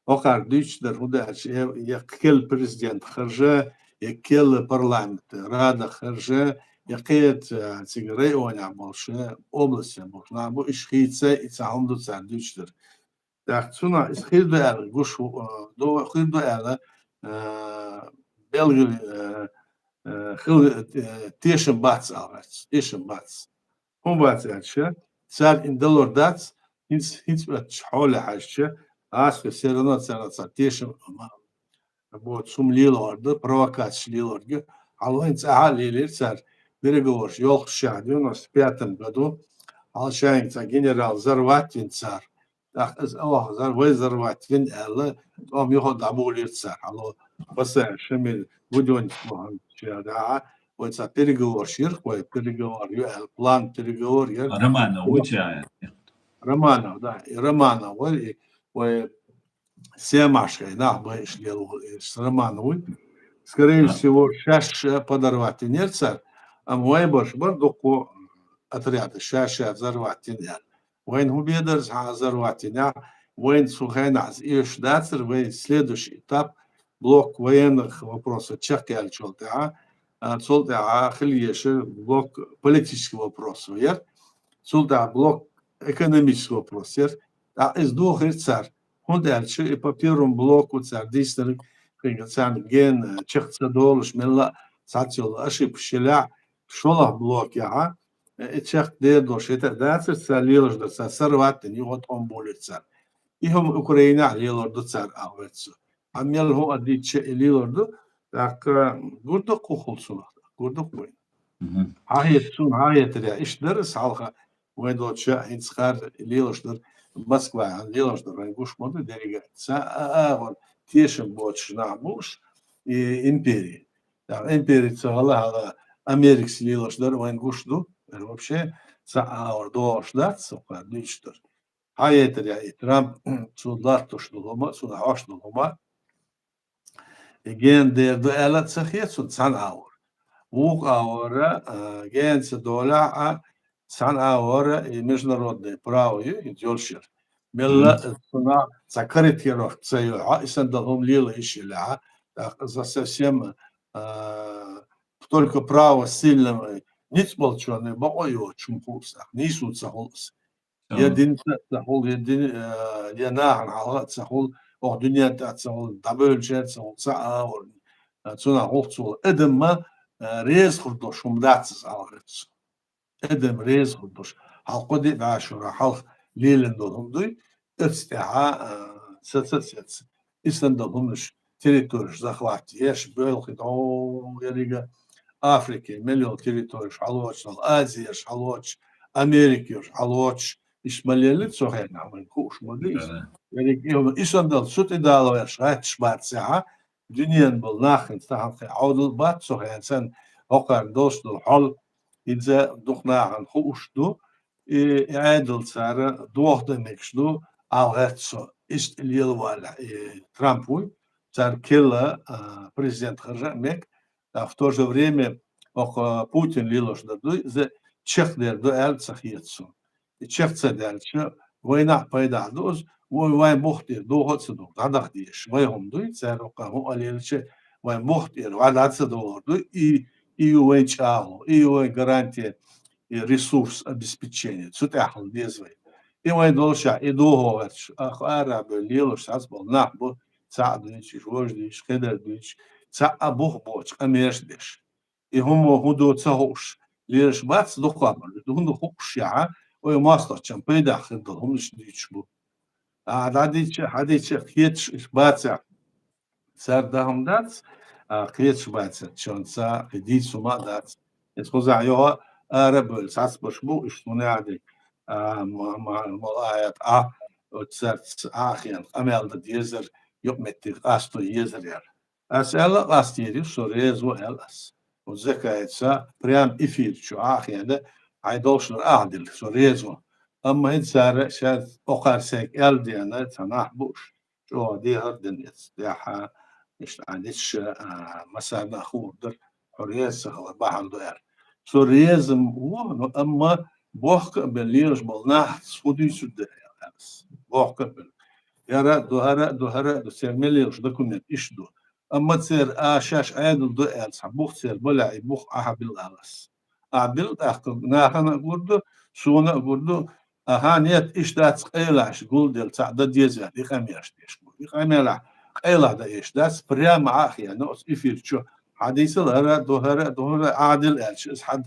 окхара дуьйцуш дар хӀун ду аьлча, э, я кхел президент харжа, я кхел парламент, Рада харжа, я кхета, а, цига районехь болуш, областехь болуш нах бу, иштта хийца, и цхьа хӀума ду цара дуьйцуш дар. ТӀаккха цунах иза хир ду аьлла гуш ву, а, до-, хир ду аьлла, а, белгали, а, а, хила, а, тешам бац ала гӀерта, тешам бац. ХӀун бац аьлча, Цар ин далор дац, хӀинц-, хӀинц оццу хьоле хьаьжча, гӀазкхи все равно царна цхьа тешам ма-, боцу хӀума лелор ду, провокацеш лелор ду, хьал вайн цӀахь а лелира цар, переговорш йолхуш шаьхьа девяносто пятом году, хьал шайна цхьа генерал взорвать вина цар, тӀаккха иза оха зар-, вай взорвать вина аьлла, тӀом юха дӀаболийра цар, хьало, Басаев Шамил, Будёнников вахана шаьхьа, вай цхьа переговорш йира, вай переговор ю аьлла, план переговор яра. Романов ву ча? Романов, да, и Романов вара, и вай Семашкой нах бай иш лела волу, и Романов вуй. Скорее всего, шаьш подорвать винера цар, амма вай барш бар дуккхо отряда, ша-ша взорвать вина аьлла. Вайна хӀун бедарца хьан взорвать винехь, вайна цу хенахь иза оьшуш дацара, вайн следующий этап, блок военных вопросов чекхъяьллачул тӀаьхьа, а, цул тӀаьхьа хила еза блок политических вопросов яра, цул тӀаьхьа блок экономических вопрос яра, тӀаккха иза дохийра цар, хӀунда аьлча и по первому блоку цара дийцинарг, кхин царна гена чекх ца долуш, мелла а цхьацца йолу ошибкаш елахь, шолгӀа блокехь, э, и чекхдер долуш хӀета а дацара, цара лелаш дара, цара сарваттина юха тӀом болийра цара. И хӀума Украинехь лелор ду цара, аьлла вай цо. Хьан мел хӀун а дийцча, и лелор ду, тӀаккха гур ду-кх хӀун хуьлу цунах, гур ду-кх вайна. Мгм. Хьан хета суна, хьан хетарехь, иштта дара аса хьалха, вайн долчу а хӀинца хӀара лелаш дара, Москвахь лелаш дара, вайн гуш ма ду дерриге а. Цхьа а агӀор тешам боцуш нах бу уьш, и импери. ТӀаккха импери ца хала хьала Америкас лелаш дара вайн гуш ду, вообще цхьа а агӀор догӀуш дац, со кхара дуьйцуш дара. Хьан хетарехь, и Трамп, цо латтош долу хӀума, цунах хьош долу хӀума, и гена дер ду аьлла а ца хета суна цхьана агӀора. Вукху агӀора, а, гена ца долахь а, цхьана агӀора и международное право ю, и йолуш яра. Мелла а цунах цхьа корректировка ца йо, хьо и санна долу хӀума лела йиш елахь, тӀаккха за совсем, а, только право сильного, ницкъ болчунна бакъо а йоцуш хӀума хуург сах, нийсо ца хуьлу аса. Я динца а ца хуьлу, я дин, э, я нахана хьалха а ца хуьлу, оха дуьнен тӀе а ца хуьлу, дӀабевллачеран а ца хуьлу, цхьа а агӀор. Э, цунах хӀух ца хуьлу. Адамма, э, реза хир долуш хӀума дац иза, аьлла вай цо. Адам реза хир долуш. Хьалха кхо-диъ бӀе шура хьалха лелийна долу хӀума дуй, оцу тӀаьхьа, э, саца а саца, и санна долу хӀуманаш, территореш захват еш, боьлхи дӀо еррига Африкин мел йолу территореш хьалоцуш, Азиеш хьалоцуш, Америкеш хьалоцуш, иштта ма лелли цу хенахь, вайна хууш ма ду иза. Да, да. Еррига и хӀума, и санна долу цу тӀе далош гӀатташ бацахь, дуьненан болу нах хӀинца тахана кхин Ӏовдал бац цу хенахь санна, хӀокхарна долуш долу хьал, иза дукха нахана хууш ду, и, и Ӏедал цара дохдан мегаш ду, аьлла гӀерта со. Иштта лелаваллехь, и Трамп вуй, цара керла, а, президент хержа а мега, а в то же время оха Путин лелош дар дуй, иза чекхдер ду аьлла ца хета суна. И чекх ца даьлча, вайнахь пайдахь ду иза, вай вайн бух тӀера дохо а ца догӀу, дӀадаха дезаш. Вай хӀума дуй, цара оха хӀун а лелча, вайн бух тӀера вӀа дӀа ца догӀур дуй, и, и ю вайн чӀагӀо, и ю вайн гарантия, и ресурс обеспечения, цу тӀехь хила деза вай. И вайн долушехь, и дохо гӀерташ, ах, арабевлла лелош сац болу нах бу, цхьаъ дуьйцуш, вож дуьйцуш, кхидӀа дуьйцуш, цхьаъ а бух боцуш, къамелаш деш. И хӀума хӀун ду ца хууш, лелаш бац дукхахбар, хӀунда хууш яхьа, вай мостагӀчун пайдехь хир долу хӀуманаш дуьйцуш бу. А, дӀадийча, хьадийча, кхеташ уьш бацахь, цара дан хӀума дац, а, кхеташ бацахь, шуна ца, кхин дийца хӀума а дац. Иза кхузахь йогӀу ара а бевлла, цхьацбарш бу, уьш хӀун яхьа дерг, а, ма-, ма-, мала а яц, а, оцу цаьрца а хиъна къамел дан дезар, юкъаметтиг къасто езар яра. Ас аьлла а къастийра ю, со реза ву аьлла ас. Оцу Закаевца прям эфир чу а хиъна, хьайн долуш дар ахьа дилла, со реза ву. Амма хӀинца цара шаьш окхара сайга аьлла деана, цхьа нах бу уьш, чӀогӀа дехар а дина эцу тӀехьа, иштта Ӏа дитша, а, массарна а хуур дара, хьо реза ца хилар бахьана ду аьлла. Со реза ву, но амма бохка а бен лелаш болу нахаца хӀун дуьйцур дара аьлла ас. Бохка а бен. ХӀара а ду, хӀара а ду, хӀара а ду, церан мел лелаш документ иштта ду. Амма церан а шаьш Ӏедал ду аьлла, цхьа бух церан балехь, и бух ахьа билла аьлла ас. Ахьа билла тӀаккха нахана а гур ду, суна а гур ду, аха, нет, иштта дац къайлахьаш гулделла, цхьаъ дан деза ваьлла, и къамелаш деш бу. И къамелахь къайлахь дан еш дац, прямо Ӏа а хиъна, оцу эфир чу хьадийцал, хӀара а ду, хӀара а ду, хӀара а Ӏадил аьлча, иза хьан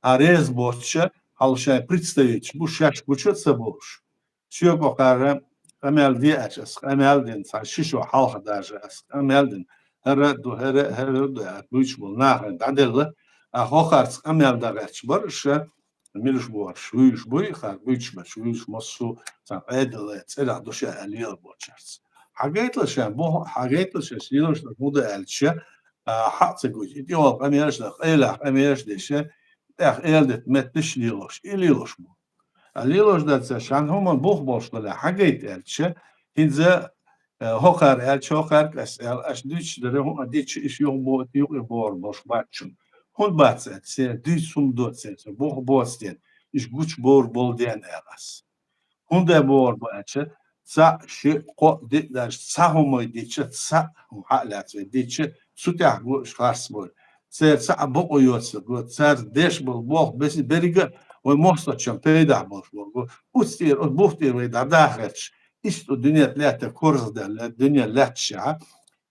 а реза боцуша, хьал шайн представитель бу шаьш гуча а ца болуш. Соьга кхара къамел де аьлча, ас къамел дина, цхьа ши шо хьалха даже ас къамел дина. ХӀара а ду, хӀара, хӀара а ду, аьлла, буьйцуш болу нахана дӀаделла, а хӀокхарца къамел дан гӀерташ бара ша, милуш бохуш, вуьйш буй, хар буьйцуш берш, вуьйш массо а цхьа къедалла, цӀерах ду ша аьлла лела болчаьрца. Хьагайтла ша, боху, хьагайтла ша, лелаш дан хӀун ду аьлча, а, хьаъ ца гуьйту. И тӀехула къамелаш дан, къайлах къамелаш деш, тӀех эладита метташ лелаш, и лелаш бу. А лелаш дан ца шан хӀума бух болуш дале, хьагайта аьлча, хӀинца, э, хӀокхара аьлча, хӀокхара кӀас аьлла, аша дуьйцуш дара, хӀума дича, иш юха бо-, юкъе бохур болуш бац шуна. ХӀунда бац аьлча, церан дуьйцу хӀума доцу церан, церан бух боцу ден, иш гучу бохур болу ден аьлла ас. ХӀунда бохур бу аьлча, цхьаъ, шиъ, кхоъ, диъ даже цхьа хӀума дича, цхьаъ хӀума хьа а лаьцна вай дича, цу тӀехь го уьш харц бой. Церан цхьа а бакъо йоцург го, цара деш болу болх беси беррига а вай мостагӀчун пайдахь болуш болу го. Оцу тӀера, оцу бух тӀера вай дӀадахарча, иштта дуьнен тӀа лаьтта корзадаьлла, дуьнен лаьтташехь,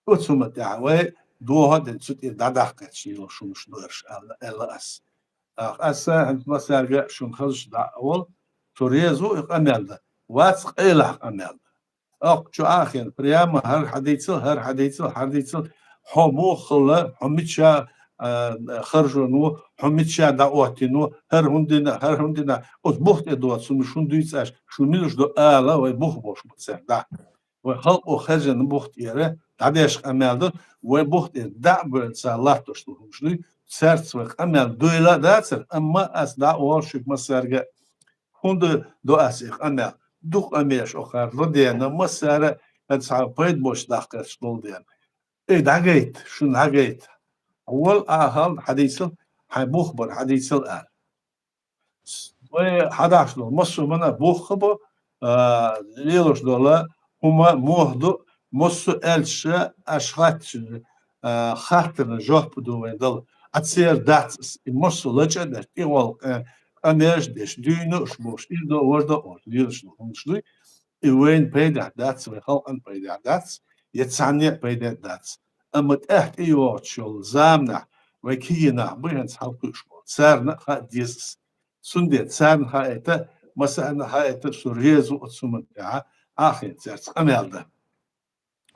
оцу хӀума тӀехь вай дохо а дина цу тӀера дӀадахкарча лело шуна уьш дойраш аьлла, аьлла ас. Ах, аса хӀинца массаьрга шуна хазаш дӀа а волу, цо реза ву и къамел дан. Вац къайлах къамел дан. Ах, чу а хӀен, прямо хӀара хьадийцал, хӀара хьадийцал, хӀара дийцал, хьо муха хилла, хьо мича, а, харжун ву, хьо мича дӀаоттийна ву, хӀара хӀунда дина, хӀара хӀунда дина, оцу бух тӀе доцу, шуна, шуна дуьйцу аша, шуна милуш ду ала, вай бух болуш бу церан дӀа. Вай халкъо хаьржина бух тӀера дӀадеш къамел ду, вай бух тӀера дӀа а бевлла цара латтош долу хӀумаш дуй, цаьрца вай къамел дуйла а дацара, амма ас дӀа а волу шуьга массаьрга а. ХӀунда до ас и къамел? Дукха къамелаш охара ладена, массара а цхьа пайда бош дахкарш долу дена. Эй, дӀагайта, шуна дӀагайта. Вал а хьал хьадийцал, хьайн бух бар хьадийцал аьлла. Вай хьадахьаш долу массо а мана бухха бу, а, лелаш долу хӀума муха ду, массо а аьлча аша хаттачу, а, хаттарна жоп ду вайн дала. А церан дац ас, и массо а лачкъа а деш, тӀехула къа-, къамелаш а деш, дуьйна уьш болуш, ир до, вар до олуш, лелаш долу хӀумаш дуй. И вайна пайдехь дац, вай халкъана пайдехь дац, я цхьанне а пайда дац. Амма тӀаьхьа тӀейогӀучу йолу заманахь вай кегий нах бу хӀинца хьалакхуьуш болу. Царна а хаа деза ас. Цундела царна хаийта, массарна а хаийта, со реза ву оцу хӀуманна тӀехь, ахьа цаьрца къамел дан.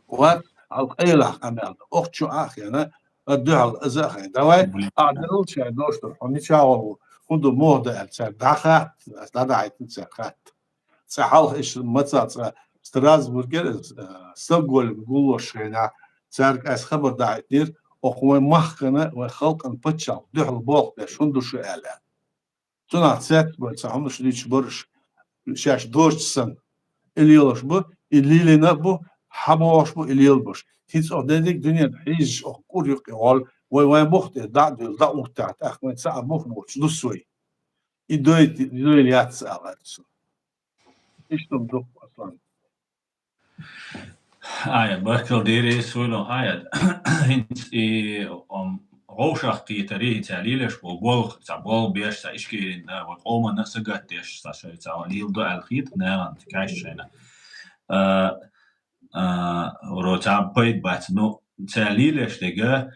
Вац, хьал къайлах къамел дан. Охчу ахьа, а дуьхьал аза а хайн. Давай, ахьа делла шайн дош дар, хьо мичахь волу, хӀун ду, муха дан аьлла, цаьрга дӀахатта, ас дӀадахьийтина цаьрга хатта. Цкъа хьалха иштта маца цкъа Страсбургера, а, Стокгольм гуллуш хенахь, цаьрга ас хабар дахьийтинера, окху вайн махкана, вайн халкъана паччахьалла дуьхьал болх беш хӀун ду шу аьлла. Цунах цецбой цхьа хӀумаш дуьйцуш бараш, шаьш дожча санна, и лелаш бу, и лелина а бу, хьабохуш бу, и лелабаш. ХӀинца оха дерриг дуьнен хьийзаш, оха кӀур юкъе гӀол, вай вайн бух тӀе дӀа а дуьйла, дӀа а уттахь, тӀаккха вайн цхьа а бух боцуш ду со. И дойти-, и дойла яц ала цо. Иштта ду, Аслан. Ая, баркалла дийрий, суйло, ая. ХӀинца и, ам, вовшах кхетари, хӀинца лелаш бо, болх, ца бол беш, ца ишкерин, да, вай къоманна сагатдеш, ца шай, ца лил до аьлла хет, наган, каш шайна. А, а, ро ца пайд бац, ну, ца лилаш дега,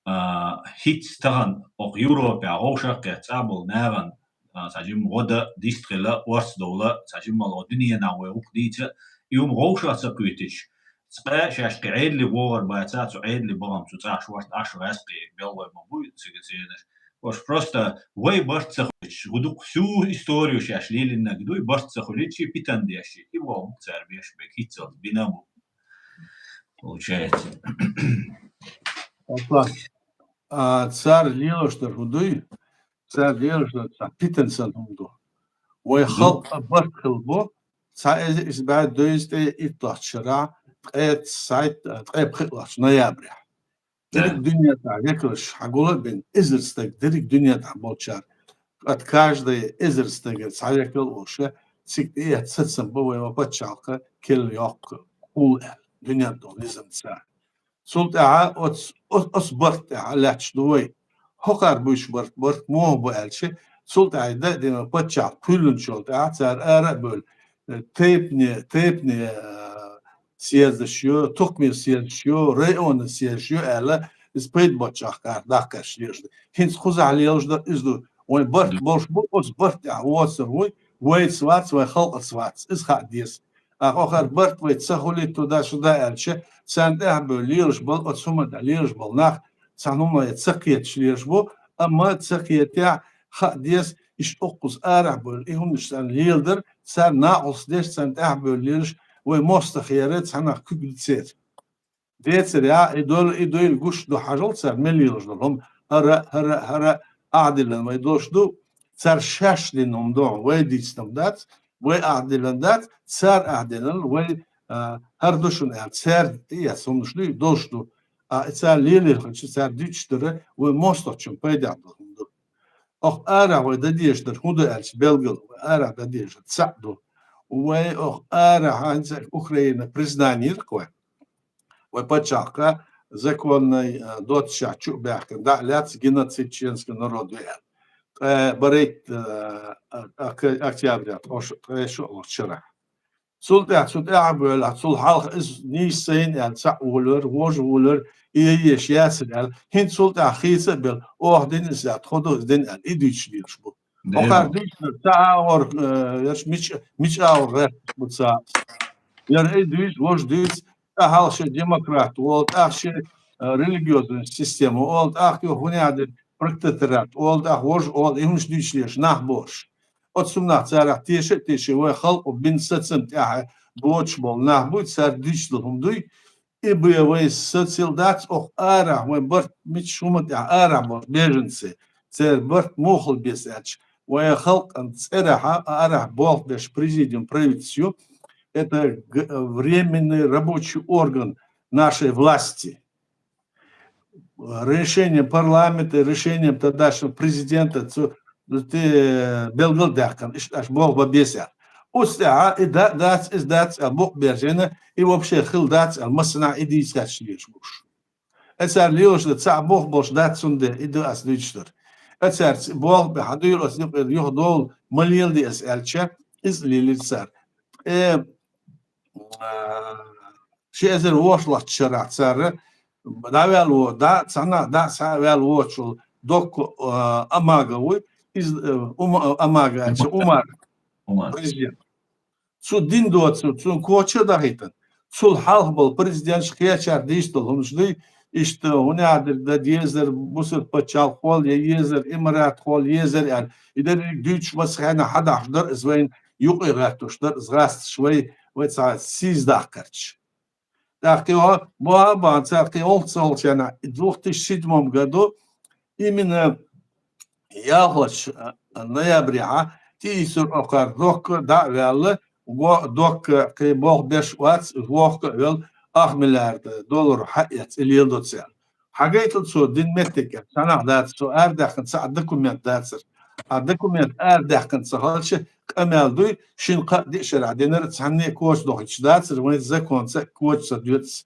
а, хиц таган ох Европа вовшах кхет, ца бол наган, а, ца жим года, дистхила, орс довла, ца жим мало дуниена вай ух дийца, и ум вовшах ца куйтич. Цкъа шаш кхи Ӏедли вогӀар баца, цу Ӏедли богӀам цу цӀаш варт аш ваьс кхи белгой ма буй, цига ценаш. Ош просто вай барт ца хулич, гудук всю историю шаш лилиннаг дуй, барт ца хулич, и питан деш, и вогӀам цар беш бек хицал бина бу. Получается. Аслан, а, цар лелаш дар хӀу дуй, цар лелаш дар цар питан сан хӀум ду. Вай халкъа барт хил бу, цхьа эзи ис бӀаь дойз тӀе итталгӀачу шарахь, ткъе сайт, ткъе пхиъалгӀачу ноябрехь. Дерриг дуьнен тӀехь векалш хьагула а бен, эзар стаг дерриг дуьнен тӀехь болчара. От каждая эзар стагара цхьа векал а волуша, цига тӀеэцна сацам бан вай ва пачхьалкха келла йоккху хул аьлла, дуьнен тӀехь низам ца. Цул тӀаьхьа оц-, оц-, оцу барт тӀехь лаьтташ ду вай. ХӀокхара буьйш барт, барт муха бу аьлча, цул тӀаьхьа дан а дина паччахь кхуьллинчул тӀаьхьа цара ара а бевлла, э, тайпане, тайпане, э, съездаш ю, тукхаме съездаш ю, районна съездаш ю аьлла, иза пайда боцчахь кхара дахкаш лелаш ду. ХӀинца кхузахь лелаш дар иза ду, Вайн барт болуш бу, оцу барт тӀехь воцур вуй, вайца вац, вайн халкъаца вац. Иза хаа деза. Ахьа хӀара барт вай ца хуьлуьйту да шу да аьлча, царна тӀехь а бевлла лелаш болу, оцу хӀуманна тӀехь лелаш болу нах цхьана хӀуманна ца кхеташ лелаш бу, амма ца кхетехь, хаа деза, иштта укхаза арахь бевлла, и хӀуманаш царна леладар, царна накъост деш, царна тӀехь а бевлла лелаш, вай мостагӀ хера, цхьаннах куьг ду церан. Децар я, и долу, и дуйла гуш ду хьажал цара мел лелаш долу хӀума, хӀара, хӀара, хӀара, ахьадиллина вай долуш ду, цара шаьш дина хӀума ду, вай дийцина хӀума дац, вай ахьадиллина дац, цара ахьадиллина, вай, а, хӀара ду шуна аьлла, цара тӀеэцна хӀуманаш дуй, долуш ду. А, и цара лелийла хилча, цара дуьйцуш дара, вай мостагӀчун пайдехь долу хӀума ду. Оха арахь вай дан дезаш дара хӀун ду аьлча, белгала, вай арахь дан дезаш дара цхьаъ ду. Вай оха арахь, хӀинца Украина признание йира-кх вай. Вай пачхьалкха законный, а, доццушехь чу а баьхкина, дӀа а лаьцна геноцид чеченского народа ю аьлла. Ткъе барайтта, а, а, а, октября, ткъе шо-, ткъе шолгӀачу шарахь. Цул тӀаьхьа цу тӀаьхьа а бевлла, цул хьалха иза нийса ца йина аьлла, цхьаъ волавелира, вожа волавелира, и яйеш яцара аьлла. ХӀинца цул тӀаьхьа хийца а белла, оха дина иза аьлла, тхо ду иза дина аьлла, и дуьйцуш лелаш бу. Дера. Оха дуьйцуш дара, цхьа агӀор, э, ерш мича, мича агӀор гӀерташ бу цхьа. Яра и дуьйцу, вожа дуьйцу, тӀаьхьа хьалха шен демократ олу, тӀаккха шен, э, религиозная система олу, тӀаккха юха хӀун яхьа дерг протекторат олу, тӀаккха вожа олу, и хӀуманаш дуьйцуш лелаш нах бу уьш. Оцу хӀуманах царах теша а теший, вай халкъо бина сацам тӀехь боцуш болу нах буй, цара дуьйцуш долу хӀума дуй. И бен вай сацийла дац, оха арахь, вайн барт мичахь хӀуманна тӀехь арахь болу беженцы, церан барт муха хила беза аьлча, вайн халкъан цӀерахьа арахь болх беш президиум правительство ю, это г-, временный рабочий орган нашей власти. Решением парламента, решением тогдашнего президента цу, цу те белгал а даьккхина, иштта аша болх бан беза аьлла. Оцу тӀехь и да-, дац, иза дац аьлла, букъ берзийна, и вообще хила дац аьлла, массанхьа и дийца гӀерташ лелаш бу уьш. Э, цара лелаш дан цхьа болх болуш дац цундела, и ду ас дуьйцуш дара. Э, цара ц-, болх бен хьан дуьйла ас юкъера юха долу, ма леладе ас аьлча, иза лелира цара. Э, а, ши эзар ворхӀалгӀачу шарахь цара дӀаваьлла во-, дӀа, цхьана дӀа схьа а ваьлла воцуш волу доккха, а, Амага вуй, иза, э, Ума-, Амага аьлча, Умар, Умар. Президент. Цу дин доцург, цунна коча а дахийтина. Цул хьалха болу президенташ кхечара дийца долу хӀуманаш дуй, иштта, хӀун яхьа дерг дан дезара, бусалба пачхьалкхол я езара, имаратхол езара аьлла. И дерриг дуьйцуш массо хенахь хьадахьаш дара, иза вайна юкъе гӀаттош дара, иза гӀасташ вай, вай цхьа сийсаздаккхарча. ТӀаккха кхин бохьа а бахьана, цара кхин олхца олхценахь, и двух тысячи седьмом году именно ялхалгӀачу, а, ноябрехьа тӀеийцура оха доккха дӀа а ваьлла, го-, доккха кхин болх беш а вац, воккха а велла, ах миллиард доллар хьаэцна, и леладо цара. Хьагайтал цо дина меттиг, цхьаннахьа дац, цо арадаьккхина цхьа документ дацара. А документ арадаьккхина ца хилча, къамел дуй, шина-кхаа-диъ шарахь динарг цхьанне а коча дохуьйтуш дацара, вайн законца а коча ца доьцу.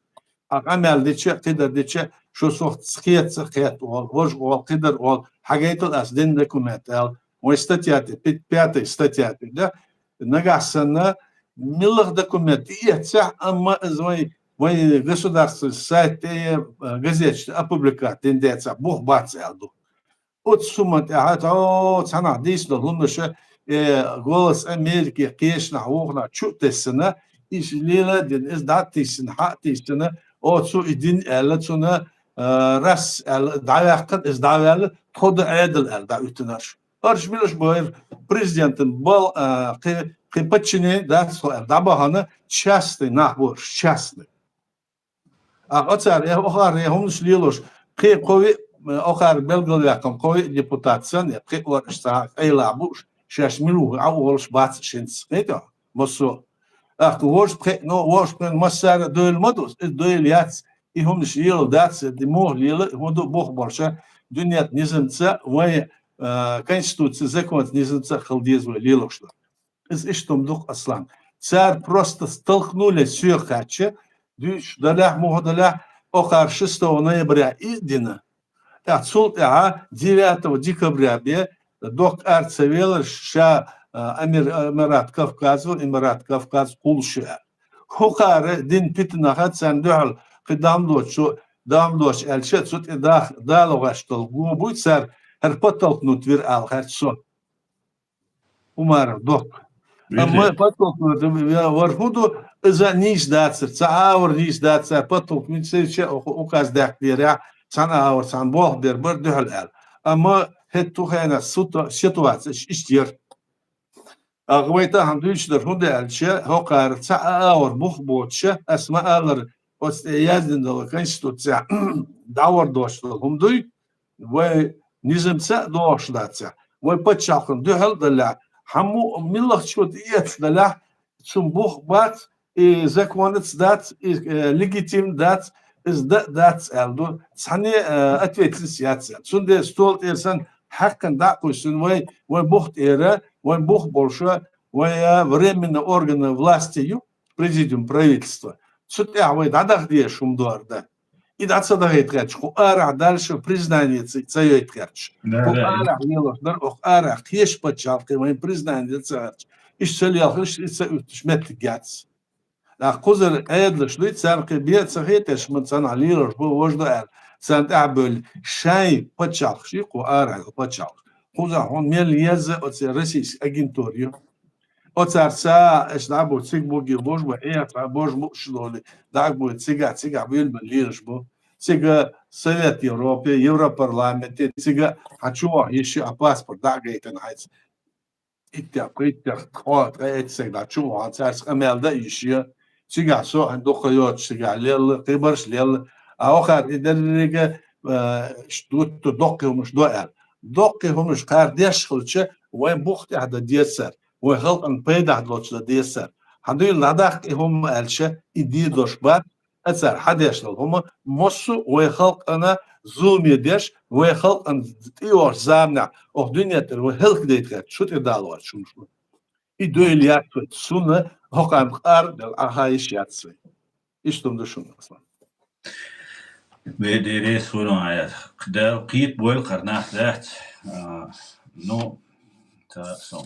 А къамел дича, кхидар дича, шу сох кхета ца кхетта олу, вожа олу, кхидар олу, хьагайтал ас дина документ аьлла. Вайн статья тӀе, пи-, пятая статья тӀе, да? Нагахь санна, милла документ тӀеэццехь, амма иза вайн, вайн государственный сайт тӀе я, э, газеташ тӀе опубликовать дина децахь, бух бац аьлла ду. Оцу хӀуманна тӀехь, о, цхьаннахьа дийцина долу хӀуманаша, э, «Голос Америки» кхечанхьа вукхунах чу а тесна, иза лела а дина, иза дӀа а тийсина, хьа а тийсина, о, цо и дина аьлла, цунна, э, раз аьлла, дӀаваьккхина, иза дӀаваьлла, тхо ду Ӏедал аьлла, дӀауьттинарш. Арш милаш бу, хӀара президентан бал, а, кхин, кхин подчинение дац тхо аьлла, дӀабахана частный нах бу арш, частный. А, оцара, э, охара, э, хӀуманаш лелош, кхин кхо виъ, э, охара белгалваьккхина кхо виъ депутат санна, э, кхин а вара ца къайла а бууш, шаьш мила ву а волуш бац шинца, кхин тӀехь, массо а. ТӀаккха вожа пхиъ, ну, вожа пхиъ массара а дойла ма ду, иза дойла яц, и хӀуманаш лела дац, и муха лела, хӀун ду бух болуша, дуьненан низамца, вайн, э, конституци, законца, низамца а хила деза вай лелош ду. Иза иштта хӀума ду-кх, Аслан. Цара просто столкнули соьга хаьттича, дуьйцуш далехь, муха далехь, охара шестого ноября и а дина. ТӀаккха цул тӀаьхьа девятого декабря бен, доккха ара ца велар, ша, а, Амир-, Амират Кавказ ву, Имарат Кавказ кхуллуш ю аьлла. ХӀокхара дина питанаха царна дуьхьал кхин дам доцу, дам доцу аьлча, цу тӀе дах-, далугӀаш долу го буй цара, ХӀара подтолкнуть вир аьлла хаьттад со. Умаров дохк. Амма подтолкнуть вар хӀун ду, иза нийса дацар, цхьа агӀор нийса дацар, подтолкнуть севча указ даьккхадерехь, цхьана агӀор, цхьана болх бер бар дуьхьал аьлла. Амма хӀетахь хенахь сута-, ситуаци иштта яр. Ах, вай тахана дуьйцуш дар хӀунда аьлча, хӀокхара цхьа а агӀор бух боцуша, ас ма-аллара, оцу тӀе яздина долу Конституцехь дӀагӀор доцуш долу хӀума дуй, вай низамца а догӀуш дацахь, вай пачхьалкхана дуьхьал а далахь, хьан му-, милла чу тӀеэцна далахь, цунна бух бац, и законаца дац, и, э, легитимно дац, иза дан а дац аьлла ду, цхьанне, э, ответственность яц аьлла. Цундела стол тӀера санна хьаькхна дӀа а кхуьссина, вай, вай бух тӀера, вай бух болуша, вай, э, временный органы власти ю, президиум правительства. Цу тӀехь вай дӀадаха дезаш хӀума ду хӀара дан. И дӀа ца дахийта гӀерташ, кху арахь дальше признание ца, ца йойта гӀерташ. Да, кху да, арахь лелош дар, оха арахь кхечу пачхьалкхе вайн признание ца гӀерташ. Иштта ца лелхаш, и ца уьттуш меттиг яц. ТӀаккха кхузара Ӏедалш дуй, царна кхин бен а ца хеташ, ма царна лелош бу, вож ду аьлла, царна тӀаьхьа бевлла, шайн пачхьалкхаш ю, кху арахь йолу пачхьалкхаш. Кхузахь хьуна мел еза оцу российский агентура ю. Оцарца аша дӀа бу, цига буги бож бу, эхьа бож бу, шу доли, дӀа бу, цига, цига буьйлма лелаш бу. Цига Совет Европы, Европарламенте, цига хьан чу ваха йиш ю, а паспорт дӀа а гайтина хьайца. Иттех, иттех, кхо, ткъе итт стаг дӀа чу вахана, цаьрца къамел дан йиш ю. Цигахь со хьан дукха йоцуш цигахь лелла, кхибарш лелла. А охар и деррига, а, ш-, дутту доккхий хӀумаш до аьлла. Доккхий хӀумаш кхара деш хилча, вайн бух тӀехь дан деза цара, вайн халкъан пайдахь долчу дан деза цара. Хьан дуьйла дӀадаккха и хӀума аьлча, и дийр долуш бац, а цара хьан деш долу хӀума, массо а вай халкъана зуламе деш, вай халкъана тӀейогӀучу заманахь, оха дуьне тӀера вай хӀаллакдайта гӀерта, шу тӀе далош хӀумаш ду. И дуьйла яц вай, шуна хӀокхарна къар а делла, Ӏаха йиш яц вай. Иштта хӀума ду шуна, Аслан. Вай Дела реза хуьлда, Ӏаят. Дала кхета бойла кхара нах дац. А, ну, та со.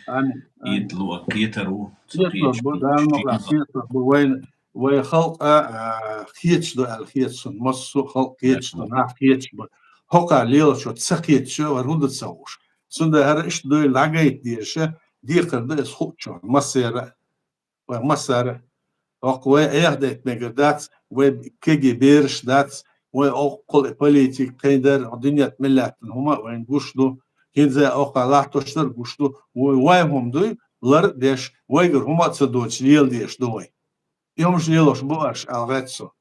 Амин. Амин. Кхета ло-, кхетар ву, ца кхеташ бу, Дала мукъалахь, кхетар бу. Вайн, вай халкъ, а, кхеташ ду аьлла хета суна. Массо а халкъ кхеташ ду, нах кхеташ бу. ХӀокхара лелаш ца кхеташ, вай хӀунда ца хууш. Цундела хӀара иштта дуьйла дӀагайта дезаш, декхар ду иза хуучунна, массеран а. Вай массара, хӀокху вай эхь дайта мегар дац, вай кегий бераш дац, вай оккхул и политика кхайдар, дуьнет миллаттан хӀума а вайна гуш ду, хӀинца а оккха латтош дар гуш ду, вай, вай хӀума дуй, лар а деш, вайгара хӀума а ца доцуш, лела дезаш ду вай. И хӀумаш лелош бу аша, аьлла гӀерта со.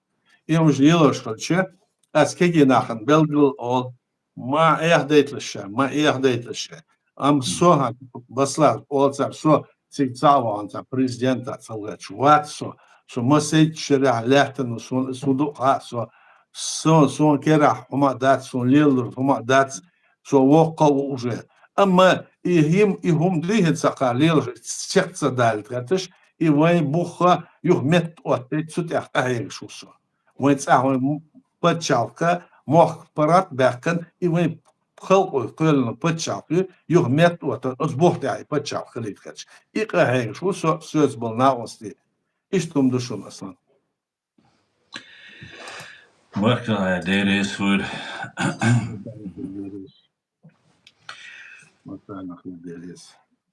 И хӀумаш лелош хилча, ас кегий нахана белгал а олу, ма эхь дайталаш ша, ма эхь дайталаш ша. Амма со хьан баслар олу цара, со цига цхьаъ вахана цхьа президента ца гӀерташ вац со. Со масейтта шарахь лаьттан ву, сон, со ду а хаьа со. Со, сон керахь хӀума а дац, сон лелалур хӀума а дац, со воккха а ву уже. Амма и хӀим-, и хӀума дуьйхина ца кхара лелаш, чекх ца далийта гӀерташ, и вайн бухха юха метта оттайта, цу тӀехь къахьегаш ву со. Вайн цӀахь вайн м-, пачхьалкха, мохк паргӀат а баьккхина, и вайн халкъо кхоьллина пачхьалкх ю, юха метта оттан, оцу бух тӀехь и пачхьалкх хилийта гӀерташ. И къахьегаш ву со, соьца болу накъостий. Иштта хӀума ду шуна, Аслан. Баркалла, Дела реза хуьлда.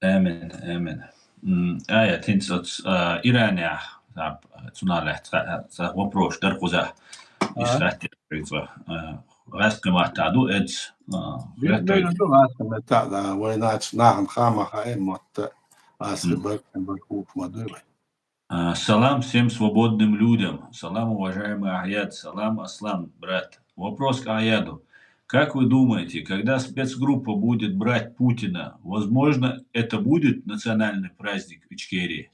Амин, амин. М, Ӏаят, хӀинца оцу, а, Иранехь, а, цунах лаьцна, а, а, вопрос дара кхузахь. Ага. Иш хаттар хьоьца, а, гӀаьскхи маттахь ду эцца, а, хаттар. Ду гӀаьскхи маттахь, да, вай нах-, нахана хама хаьа мотт, гӀаьскхи баркхи баркхух ма дуй вай. А, салам всем свободным людям. Салам, уважаемый Аяд. Салам, Аслан, брат. Вопрос к Аяду. Как вы думаете, когда спецгруппа будет брать Путина, возможно, это будет национальный праздник в Ичкерии?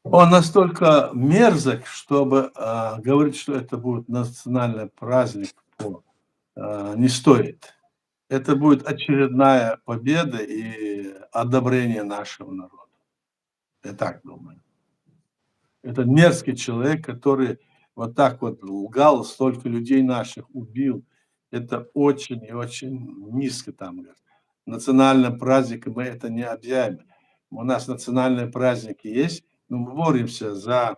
Он настолько мерзок, чтобы, а, говорить, что это будет национальный праздник, то, а, не стоит. Это будет очередная победа и одобрение нашего народа. Я так думаю. Это мерзкий человек, который вот так вот лгал, столько людей наших убил. Это очень и очень низко там, говорит. Национальным праздником мы это не объявим. У нас национальные праздники есть, но мы боремся за,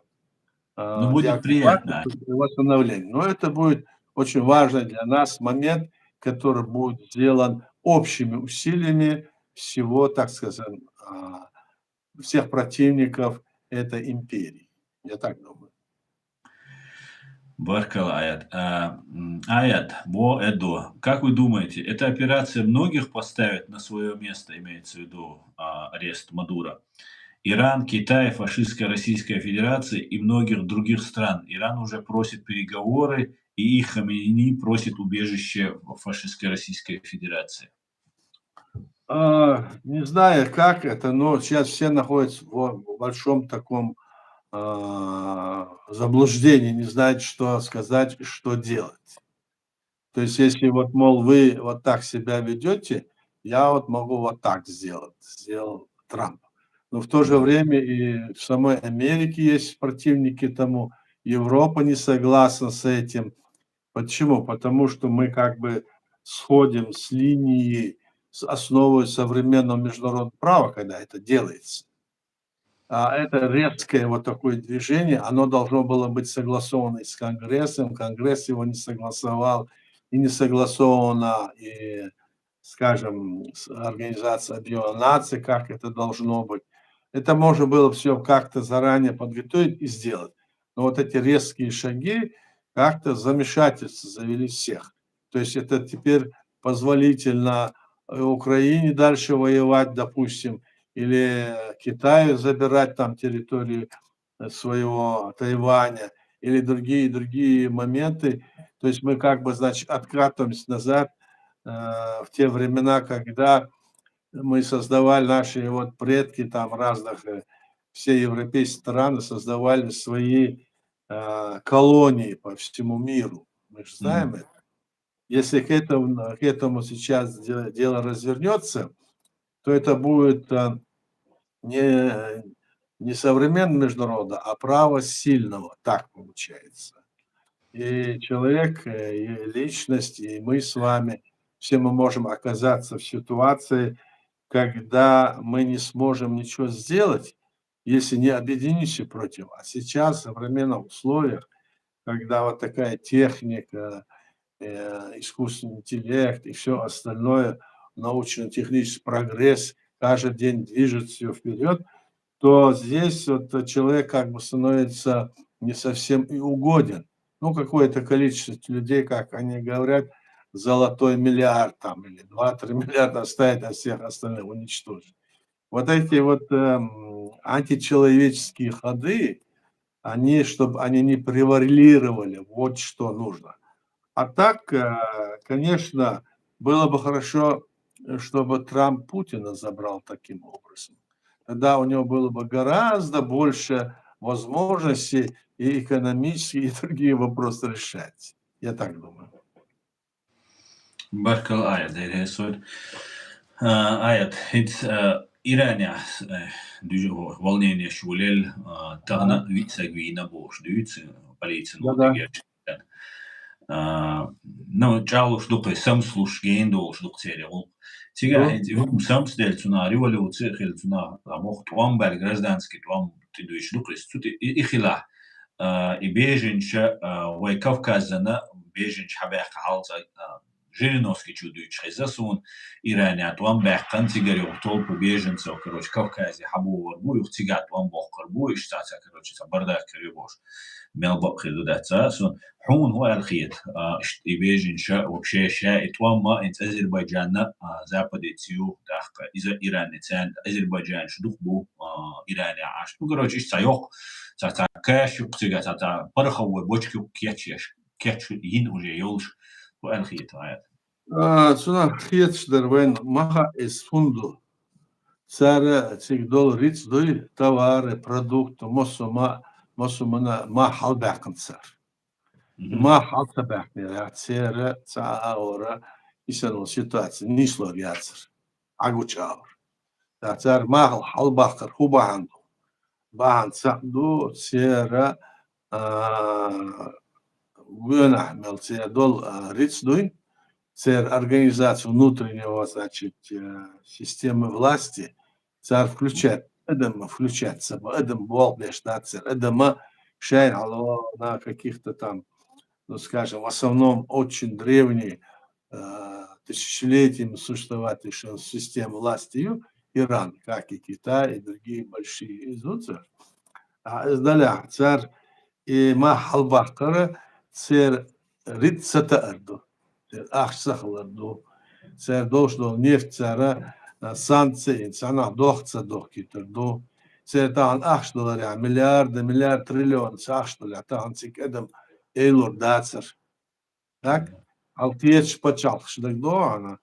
а, ну, будет приятно, восстановление. Но это будет очень важный для нас момент, который будет сделан общими усилиями всего, так скажем, а, всех противников этой империи. Я так думаю. Баркала, Аят. А, м, Аят, бо Эдо, как вы думаете, эта операция многих поставит на свое место, имеется в виду, а, арест Мадуро? Иран, Китай, фашистская Российская Федерация и многих других стран. Иран уже просит переговоры, и их Хаменеи просит убежище в фашистской Российской Федерации. А, не знаю, как это, но сейчас все находятся в, в большом таком, а, заблуждении, не знают, что сказать и что делать. То есть, если вот, мол, вы вот так себя ведете, я вот могу вот так сделать, сделал Трамп. Но в то же время и в самой Америке есть противники тому, Европа не согласна с этим. Почему? Потому что мы как бы сходим с линии, с основой современного международного права, когда это делается. А это резкое вот такое движение, оно должно было быть согласовано и с Конгрессом, Конгресс его не согласовал, и не согласовано, и, скажем, с Организацией Объединенных Наций, как это должно быть. Это можно было все как-то заранее подготовить и сделать. Но вот эти резкие шаги как-то замешательство завели всех. То есть это теперь позволительно, э, Украине дальше воевать, допустим, или Китаю забирать там территорию, э, своего Тайваня, или другие, другие моменты. То есть мы как бы, значит, откатываемся назад, э, в те времена, когда мы создавали, наши вот предки там разных, э, все европейские страны создавали свои, э, колонии по всему миру. Мы же знаем это. Если к этому, к этому сейчас де-, дело развернется, то это будет, э, не, не современное международное, а право сильного, так получается. И человек, э, и личность, и мы с вами, все мы можем оказаться в ситуации, когда мы не сможем ничего сделать, если не объединимся против. А сейчас, в современных условиях, когда вот такая техника, э, искусственный интеллект и все остальное, научно-технический прогресс, каждый день движется все вперед, то здесь вот человек как бы становится не совсем и угоден. Ну, какое-то количество людей, как они говорят, золотой миллиард там или два-три миллиарда оставить, а всех остальных уничтожить. Вот эти вот, эм, античеловеческие ходы, они, чтобы они не превалировали, вот что нужно. А так, э, конечно, было бы хорошо, э, чтобы Трамп Путина забрал таким образом. Тогда у него было бы гораздо больше возможностей и экономические, и другие вопросы решать. Я так думаю. Баркал, Аят, дересот. А, Аят, хит, а, Иране, а, дюжо волнение шулел, а, тагна вица гвина бош, дюц, полиция. Да, да. А, ну, чалуш дукы, самслуш, гейн долуш дукы цере гулк. Цига, ну, хит, хум самс дел цуна, революция хил цуна, а мох тӀом бал, гражданский тӀом, ты дуйш дукы, цути, и, и хила. А, и беженча, а, вай Кавказана беженча хьабаьхка хьалца, а, Жириновский чу дуйчу хеза суна, Иране тӀом баьккхана, цигара юха толпа беженцев, короче, Кавказе хьабогӀур бу, юха цига тӀом боккхур бу, иштта ца, короче, ца бардак каре бош. Мел бакъ хир ду дац ца, суна хьуна хӀун аьлла хета, а, иштта и беженча, вообще, ша и тӀом ма, инца Азербайджанна, а, западеци ю, тӀаккха иза Иране царна, Азербайджанаш дукха бу, а, Иране Ӏаш. Ну, короче, иштта ца йоккха, ца, ца каш юккъе цига, ца, ца пороховой бочка юккъе кечъеш, кечъеш йина уже йолуш, хӀун аьлла хета, Аят? А, цунах хеташ дара вайн, ма хаьа иза хӀунда ду. Цара цига долу рицкъ дуй, товары, продукты, массо ма-, массо мана ма хьалабаьккхина цара. Мгм. Ма хьал ца баьккхинера, цара ца агӀора, и санна ситуация нийслур яцара. Ӏагуча агӀор. ТӀаккха цара махал хьалабаккхар хӀун бахьана ду? Бахьана цхьаъ ду, церан, а, гонахь мел церан долу, а, рицкъ дуй, церан организация внутреннего, значит, э, системы власти, цара включать, адам включать ца бо, адам болх беш дац цара, адама шайна хьало на каких-то там ну, скажем, в основном очень древние, э, тысячелетиями существовавшая система власти ю Иран, как и Китай, и другие большие изуцар. А из дале цар и ма хьалбаккхара цер рит сатаар ду. Цер ахча сахалар ду. Цер долуш долу нефть цара, а, санкци, царна дохца дохкийтар ду. Цер тахан ахча даларехь миллиард, миллиард триллион ца ахча далехь тахан циг адам эйлур дацар. Так? Хьал кхечу пачхьалкхаш дагадогӀу хьуна,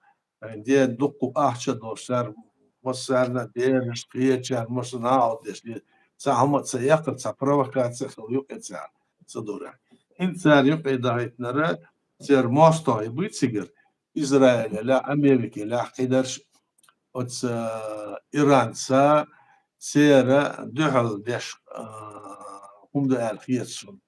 де дуккха ахча долуш, цара массарна бераш, кхечара массарна хьалдеш, де ца хьама ца яккхар, ца провокация хила юкъе цара, ца дура. ХӀинца цара юкъе дахийтинара, церан мостагӀий буй цигара, Израиль лахь, Америка лахь, кхидерш оцу Иранца церан дуьхьал деш, а, хӀума ду аьлла хета суна.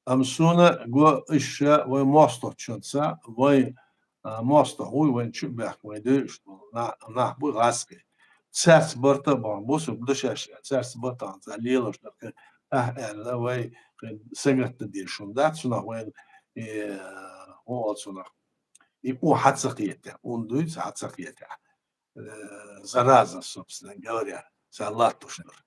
Амма суна го иша вай мостагӀчунца, вай, а, мостагӀ вуй, вайн чу а баьхка, вай девзаш болу на-, нах бу гӀазкхий. Цаьрца барта а бахьана, бусург ду шаьш, цаьрца барта а ца лелаш дара, ахь аьлла, вай кхин сагатта дезаш хӀума дац, цунах вайн, и, хӀун олу цунах, и ун хьа ца кхета, ун дуьйцу хьа ца кхета. Э, зараза, собственно говоря, ца латтуш дара.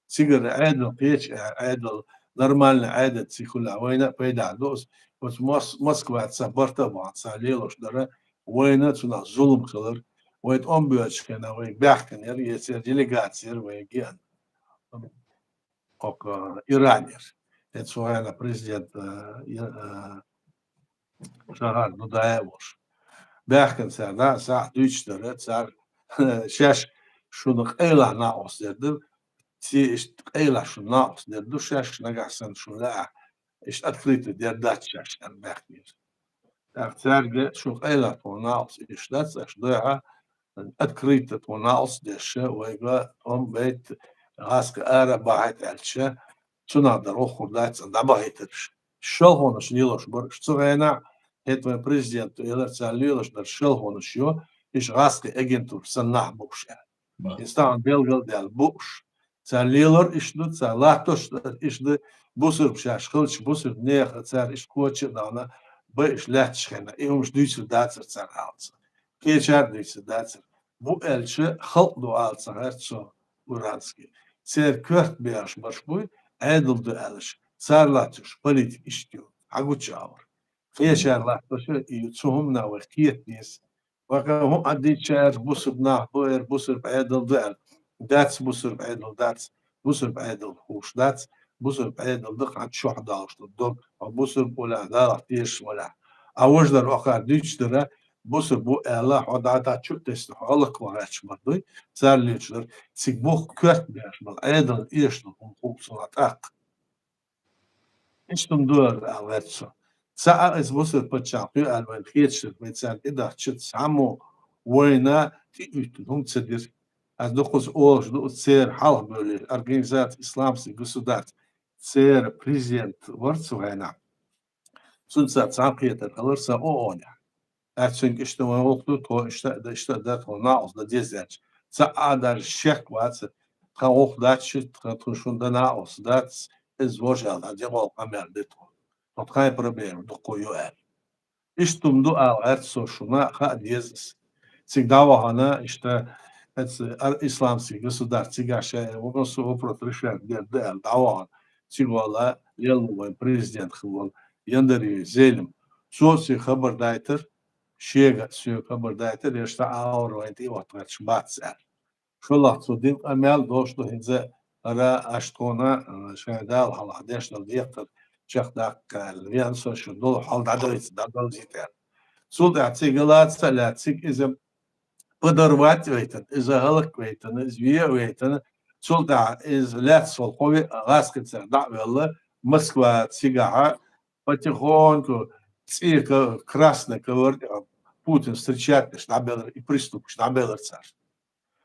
Цигара Ӏедал кхеча, Ӏедал нормальный Ӏедал цига хуьлахь, вайна а пайда ду ас. Оцу Мос-, Москваца барта а бахьана ца лелош дара, вайна цунах зулам хилар. Вай тӀом боьдучу хенахь вай баьхкина яра, я церан делегаци яра вай геан. Окко Иран яра. Эцу вайна президент, э, я-, э, Шахар Дудаев волуш. Баьхкина цара, да, сахьа дуьйцуш дара, цара шаьш шуна къайлахь накъостдер ду, ци иштта къайлахь шуна накъостдер ду, шаьш нагахь санна шуна лаахь, иштта открыто дер дац шаьш, аьлла баьхкинера. ТӀаккха цаьрга шуна къайлахь тхуна накъост еш дац, аша дойхьа, открыто тхуна накъост деш, вайга тӀом байтта, гӀазкхий ара бахьийта аьлча, цунах дар ваххур дац, дӀабахийтарш. Шалхонаш лелош бара уьш цу хенахь, хӀета вайн президент элира, цара лелош дара шалхонаш ю, иша гӀазкхий агентура санна нах бу уьш аьлла. Ма. Иза тахана белгал а даьлла бу уьш. Цара лелор иштта ду, цара латтош дар иштта ду, бусург шаьш хилча, бусург нехан цара иштта коча а даьлла, бай иштта лаьтташ хенахь, и хӀумаш дуьйцур дацара цара аьлла ца. Кхечара а дуьйцур дацара. Бу аьлча, халкъ ду ала ца гӀерта цо, Уранский. Церан коьрта бехаш барш буй, Ӏедал ду аьлча, цара латтош политика иштта ю, хьагуча а вара. Кхечара латтош а и ю, цу хӀуманах вай кхета деза. Ваха хӀун а дийцча аьлча, бусург нах бу эр, бусург Ӏедал ду аьлла. Дац бусург Ӏедал, дац бусург Ӏедал хууш, дац бусург Ӏедал ду, хьан чохь долуш ду дог, хьо бусург улахь, далахь тешаш валахь. А важа дар охара дуьйцуш дара, бусург бу аьлла, хьо дӀа-дӀа чу а тесна, хьо гӀаллакх ван гӀерташ мара дуй, цара луьйцуш дара, цига буху коьрта беш бала, Ӏедал эшна хӀума хууш цунах тӀаккха. Иштта хӀума ду ара аьлла гӀерта со. Цхьа а иза бусург паччахьалкх ю аьлла вайна хеташ дара, вай царна тӀедахча цхьаммо вайна тӀеуьттуна хӀума ца дира. Ас дукхаза олуш ду, церан хьалха бевлла организация Исламский государство, церан президент вара цу хенахь. Цуьнца цхьаьнакхетар хилар сан ООН-ехь. Аьлла цуьнга иштта вайн гӀуллакх ду, тхо иштта а дан, иштта а дан, тхо накъост дан деза аьлча. Цхьа а даржа шек вац, тхан гӀуллакх дац ши, тхан тхо шуна дан накъост дац, иза вожа аьлла, дӀа декъал къамел де тхо. Тхо тхайн проблема дуккха ю аьлла. Иштта хӀума ду ала гӀерта со шуна, хаа деза ас. Цига дӀавахана, иштта, эцу ар-, исламский государство, цигахь шайн вон со вопрос решать дер ду аьлла, дӀавахана. Цига вала, лелла вайн президент хилла волу Яндарьев Зелим. Цо соьга хабар дайтар, шега а соьга хабар дайтар, я ша Ӏа вара вайн тӀе а вахтарш бац аьлла. ШолгӀа цо дина къамел долуш ду хӀинца ара аша тхуна, а, шайн Дала хьалха деш долу декхар чекхдаккха аьлла. Вен со шу долу хьал дӀадайца, дӀадовзийта аьлла. Цул тӀаьхьа цига лаца а лаьцна, цига иза подорвать а вайтина, иза хӀаллак а вайтина, иза ве а вайтина, цул тӀаьхьа иза лаьцна волу кхо ве а гӀазкхи цара дӀа а ваьлла, Москва цигахьа потихоньку цӀе ка-, красный ковер тӀехь Путин встречать деш дӀабелира, и приступаш дӀабелира цара.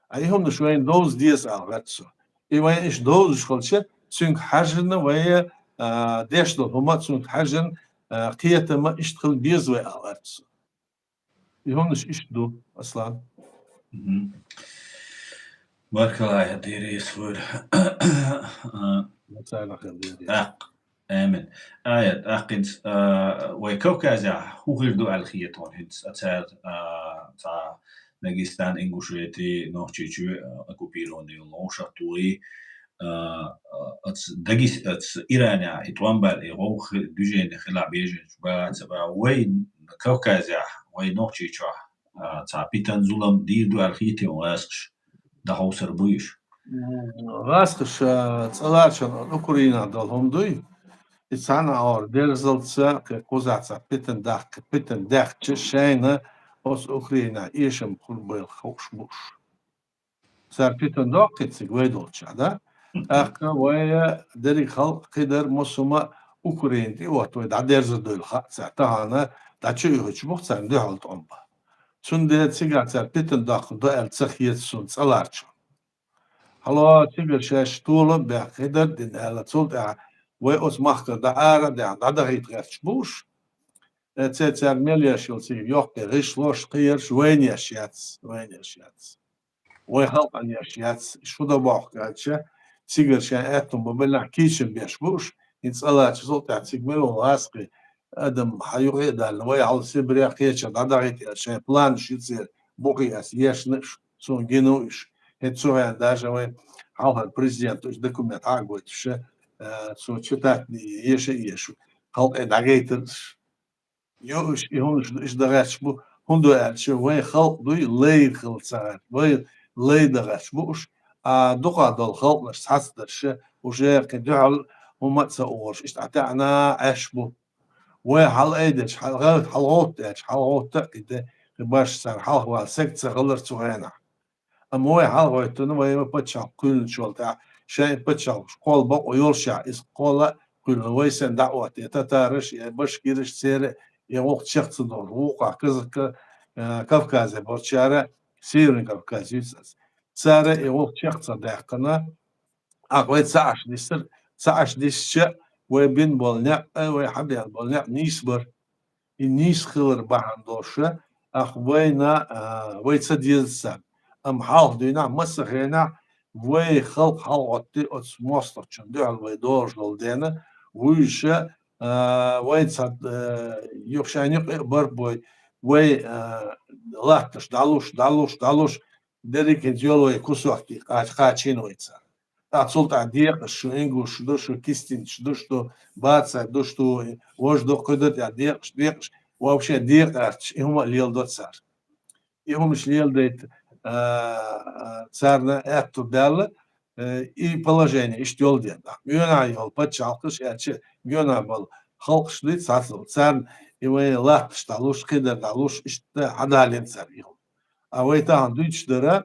Ай, и хӀуманаш вайна довза деза ала гӀерта со. И вайна иштта довзуш хилча, цуьнга хьаьжжина вай, а, деш долу хӀума, цуьнга хьаьжжина, а, кхетама иштта хила беза вай ала гӀерта со. И хӀуманаш иштта ду, Аслан. Мгм. Баркалла, Деррис вуьйр. А, Масала хила деза. ТӀаккха. Амин. Ая, тӀаккха хӀинца, а, вай Кавказехь хӀун хир ду аьлла хета хьуна хӀинца, а, цара, а, цхьа Дагестан, Ингушети, Нохчийчоь, а, оккупированный йолу вовшахтои, а, а, оцу Дагес-, оцу Иранехь и тӀом баьлла, и гӀовгӀа хи-, движение хилахь беженцаш бац а бац, вай Кавказехь, вай Нохчийчохь, а, цхьа питана, зулам дийр ду аьлла хета хьуна гӀазкхаша? ДӀахьовсур бу уьш? М, гӀазкхаша, а, цӀа ларчан Украинехь долу хӀума дуй, и цхьана а хӀора дерзалца, кхин кхузахь цхьа питана дахка, питана даьхча, шайна оцу Украинехь эшам хур бу аьлла хууш бу уьш. Цара питана доккху цига вай долчохь, да? ТӀаккха вай дерриг халкъ кхидӀа массо а Украина тӀе отта вай дӀадерзар дуйла хаьа цара. Тахана дӀа чу а юьхуьйтуш бу-кх царна дуьхьал тӀом бан. Цундела цигахь цара питана доккхур ду аьлла ца хета суна цӀа ларчо. Хьало, цигара шаьш тола а баьккхи, кхидӀа а дина аьлла, цул тӀаьхьа вай оцу махкара дӀа ара а даьхна, дӀадахийта гӀерташ бу уьш. Э, церан мел еш йолу цига йоккхий гӀишлош, кхиерш вайна еш яц, вайна еш яц. Вай халкъана еш яц. Шу дан бохку аьлча, цигара шайн аьтту бан белахь кийчам беш бу уьш, хӀинца цӀа ларча цул тӀаьхьа цига мел волу гӀазкхи адам хьан юкъа а даьлла, вай хьал Сибрех, кхечара дӀадахийта аьлла, шайн планаш ю церан, бухий ас ешна уьш, суна гина уьш. ХӀинца цу хенахь даже вайн хьалхара президента уьш документ хьа а гойтуш, э, цо читать а еш а еш, халкъе дӀагайтира уьш. Йо, уьш и хӀуманаш ду, уьш дан гӀерташ бу, хӀунда аьлча вайн халкъ дуй, лай хила ца гӀерта, вай лай дан гӀерташ бу уьш, а дукха долу халкъаш цхьацца дарша, уже кхин дуьхьал хӀума а ца охуш, иштта Ӏа таьӀна Ӏаш бу. Вай хьала айдеш, хьала гӀевта, хьала гӀовтта аьлча, хьала гӀовтта а кхин де, кхин баш цара хьалха вала саг ца хилар цу хенахь. Амма вай хьалха гӀоьттина, вай пачхьалкх кхоьллинчул тӀаьхьа, шайн пачхьалкхаш кхолла бакъо йолушехь, иза кхолла а кхоьллина, вай санна дӀа а отта, я татараш, я башкираш, церан я вокху чекх ца долу, вукху казака, э, Кавказе болчара, Северный Кавказ юьйцу аса. Цара я вокху чекх ца даьккхина, Ахь вай ца Ӏаш дисар, ца Ӏаш дисча, вай бина болу некъ, вай хьабеана болу некъ нийса бара. И нийса хилар бахьана долуша, ахь вайна, а, вай ца деза царна. Амма хьалха дуьйна, масса хенахь, вай халкъ хьалгӀоттий оцу мостагӀчун дуьхьал вай дожуш долу дена, вуьйша, а, вай ца, а, юха шайн юкъа а барт бой, вай, а, латташ, дӀалуш, дӀалуш, дӀалуш, дерриг хӀинца йолу вай кусок кхача-, кхачийна вай цара. ТӀаккха цул тӀаьхьа декъаш шу, ингушаш ду шу, кистинцаш ду шу, бацар ду шу, важа ду, кхуьда тӀехь декъаш, декъаш, вообще декъа гӀерташ, и хӀума а леладо цара. И хӀумаш леладайта, а, царна аьтту баьлла, э, и положение иштта йолу дела. Оьнахь йолу пачхьалкхаш аьлча, оьнахь болу халкъаш дуьйцу цхьаццалц. Царна и вай латташ дӀалуш, кхидӀа дӀалуш, иштта хьадалийна цара и хӀума. А вай тахана дуьйцуш дара,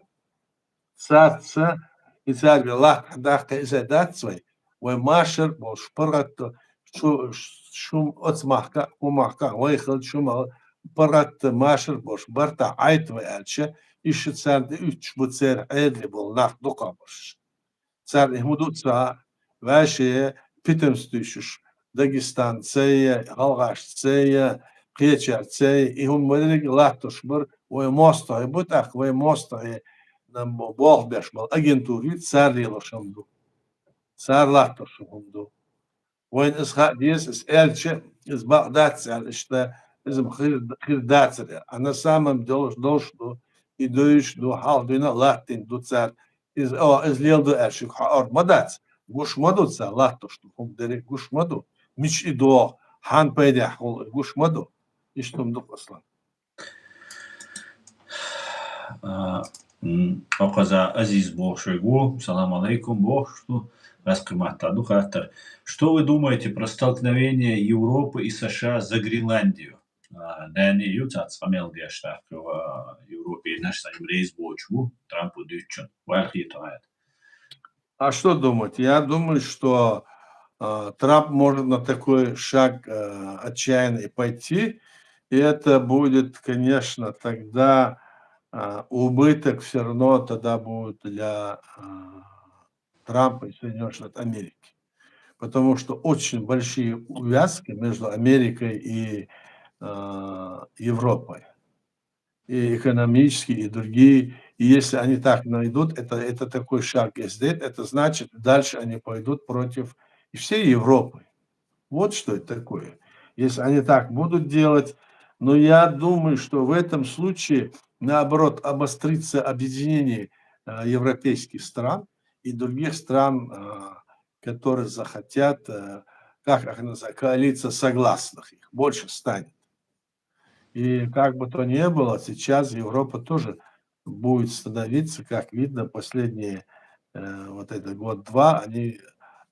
цаьрца, и цаьрга латта даккха иза дац вай. Вай машар а болуш, паргӀатта шу-, шум оцу махка а, кху махка а, вай хилча шума паргӀатта машар а болуш, барта Ӏайта вай аьлча, иштта царна тӀеуьттуш бу церан Ӏедале болу нах дукхахберш. Царна и хӀун ду ца хаьа, ваьшшея, питамца туьйсуш, дагестанцея, гӀалгӀашцея, кхечаьрцея, и хӀума ма дерриг а латтош бара, вай мостагӀий бу, тӀаккха вай мостагӀий, нам бо-, болх беш болу агентура ю, цара лелош хӀума ду. Цара латтош хӀума ду. Вайна иза хаа деза, иза аьлча, иза бакъ дац аьлла, иштта, иза-м хир, хир дацара. А на самом деле долуш ду, и дуьйцуш ду, хьалха дуьйна а латтийна ду цара. Иза, о, иза леладо аьлла шуьга хьаор ма дац. Гуш ма ду цара латтош ду, хӀума дерриг гуш ма ду. Мича и догӀу, хьан пайдехь хуьлу, гуш ма ду. Иштта хӀума ду, Аслан. А, м, Кавказа Азиз бохуш вайга ву. Салам алейкум, бохуш ду. Раскхиматта ду хаттар. Что вы думаете про столкновение Европы и США за Гренландию? А, Дани ю цаца къамел деш тӀаккха, а, Европе наш санна рейс боцуш ву, Трампу дуьйцучун. Вай хетаргӀат. А что думать? Я думаю, что, а, Трамп может на такой шаг, а, отчаянный пойти. И это будет, конечно, тогда, а, убыток всё равно тогда будет для, а, Трампа и Соединённых Штатов Америки. Потому что очень большие увязки между Америкой и, а, Европой. И экономические, и другие. И если они так найдут, это, это такой шаг, если это значит, дальше они пойдут против и всей Европы. Вот что это такое. Если они так будут делать, но я думаю, что в этом случае, наоборот, обострится объединение э, европейских стран и других стран, э, которые захотят, э, как их называют, коалиция согласных, их больше станет. И как бы то ни было, сейчас Европа тоже будет становиться, как видно, последние э, вот этот год-два, они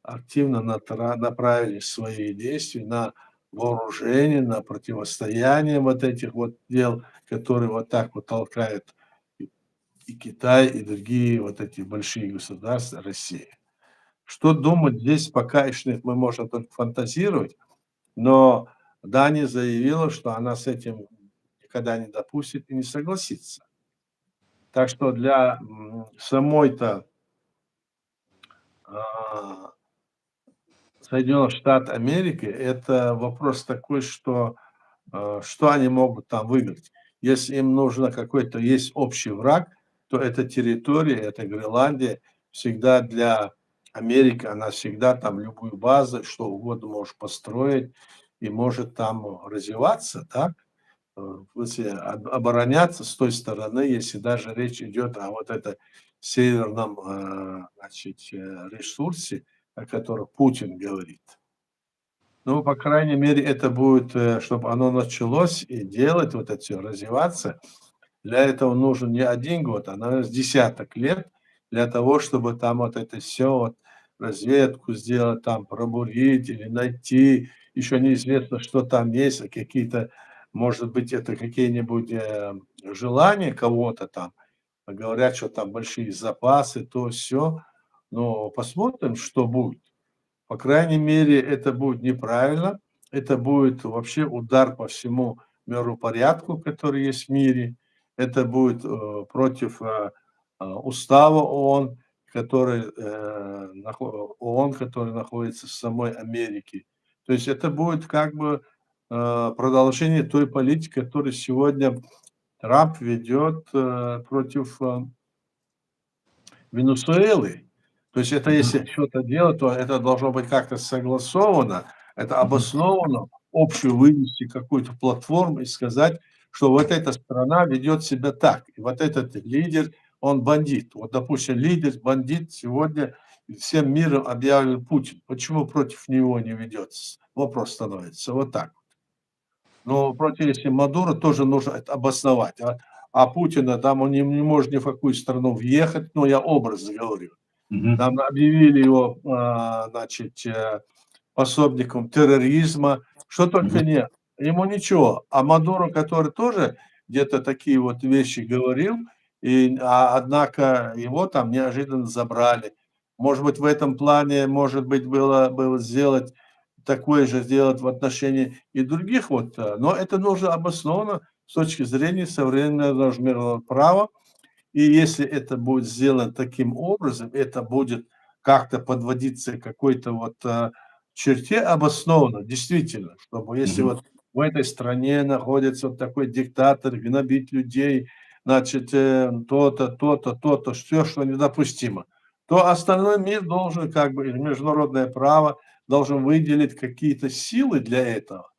активно натра- направили свои действия на вооружение, на противостояние вот этих вот дел, которые вот так вот толкают и, и Китай, и другие вот эти большие государства, Россия. Что думать здесь, пока еще нет, мы можем только фантазировать, но Дания заявила, что она с этим никогда не допустит и не согласится. Так что для м, самой-то а, Соединенных Штатов Америки, это вопрос такой, что э, что они могут там выиграть. Если им нужно какой-то есть общий враг, то эта территория, эта Гренландия всегда для Америки, она всегда там любую базу, что угодно может построить и может там развиваться, так? Э, В смысле, об- обороняться с той стороны, если даже речь идет о вот этом северном э, значит, э, ресурсе, о котором Путин говорит. Ну, по крайней мере, это будет, э, чтобы оно началось и делать вот это все, развиваться. Для этого нужен не один год, а, наверное, с десяток лет для того, чтобы там вот это все, вот разведку сделать, там пробурить или найти. Еще неизвестно, что там есть, а какие-то, может быть, это какие-нибудь э, желания кого-то там. Говорят, что там большие запасы, то все. Но посмотрим, что будет. По крайней мере, это будет неправильно. Это будет вообще удар по всему миропорядку, который есть в мире. Это будет э, против э, э, устава ООН, который, э, нахо- ООН, который находится в самой Америке. То есть это будет как бы э, продолжение той политики, которую сегодня Трамп ведет э, против э, Венесуэлы. То есть это если что-то делать, то это должно быть как-то согласовано, это обосновано, общую вывести какую-то платформу и сказать, что вот эта страна ведет себя так, и вот этот лидер, он бандит. Вот, допустим, лидер бандит сегодня всем миром объявлен Путин. Почему против него не ведется? Вопрос становится вот так. Но против, если Мадуро, тоже нужно это обосновать. А, а Путина там он не, не может ни в какую страну въехать, ну, я образно говорю. Там объявили его, а, значит, э, пособником терроризма, что только нет. Ему ничего. А Мадуро, который тоже где-то такие вот вещи говорил, и, а, однако его там неожиданно забрали. Может быть, в этом плане, может быть, было, было сделать такое же сделать в отношении и других, вот, э, но это нужно обоснованно с точки зрения современного международного права. И если это будет сделано таким образом, это будет как-то подводиться к какой-то вот э, черте обоснованно, действительно, чтобы если вот в этой стране находится вот такой диктатор, гнобит людей, значит, э, то-то, то-то, то-то, все, что недопустимо, то остальной мир должен, как бы, международное право должен выделить какие-то силы для этого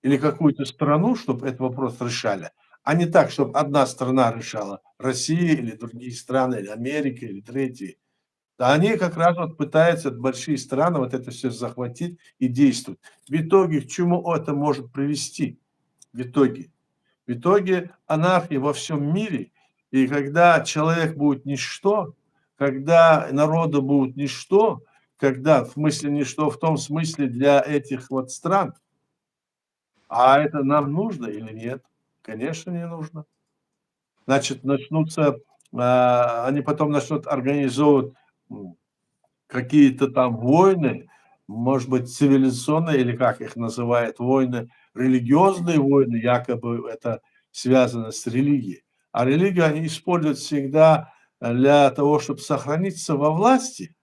или какую-то страну, чтобы этот вопрос решали. А не так, чтобы одна страна решала, Россия или другие страны, или Америка, или третьи. Да они как раз вот пытаются, большие страны, вот это все захватить и действовать. В итоге к чему это может привести? В итоге. В итоге анархия во всем мире. И когда человек будет ничто, когда народы будут ничто, когда, в смысле, ничто в том смысле для этих вот стран, а это нам нужно или нет? Конечно, не нужно. Значит, начнутся, а, они потом начнут организовывать м, какие-то там войны, может быть, цивилизационные, или как их называют, войны, религиозные войны, якобы это связано с религией. А религию они используют всегда для того, чтобы сохраниться во власти.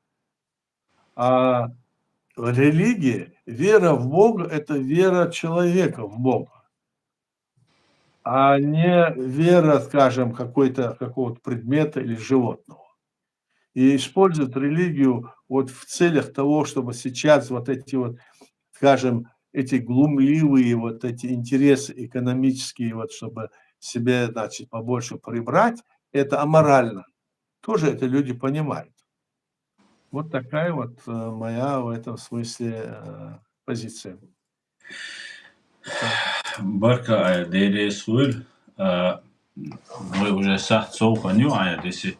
А религия, вера в Бога, это вера человека в Бога, а не вера, скажем, какой-то, какого-то предмета или животного. И используют религию вот в целях того, чтобы сейчас вот эти вот скажем, эти глумливые вот эти интересы экономические, вот чтобы себе, значит, побольше прибрать, это аморально. Тоже это люди понимают. Вот такая вот э, моя в этом смысле э, позиция. Баркалла, Дела реза хуьлда. А, вай уже сахьт совгӀат ю, Ӏа десе.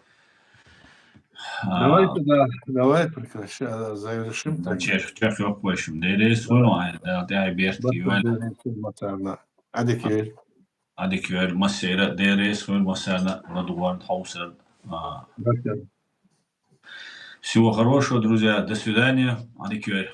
Давай тогда, давай прекращаем, завершим. Да, чер, чер, чер, в общем, Дела реза хуьлда, Ӏа, да, да, берт. Ӏадика йойла. Ӏадика йойла массеран, Дела реза хуьлда массарна, ладувгӀарна, хьовсарна. А, всего хорошего, друзья, до свидания, Ӏадика йойла.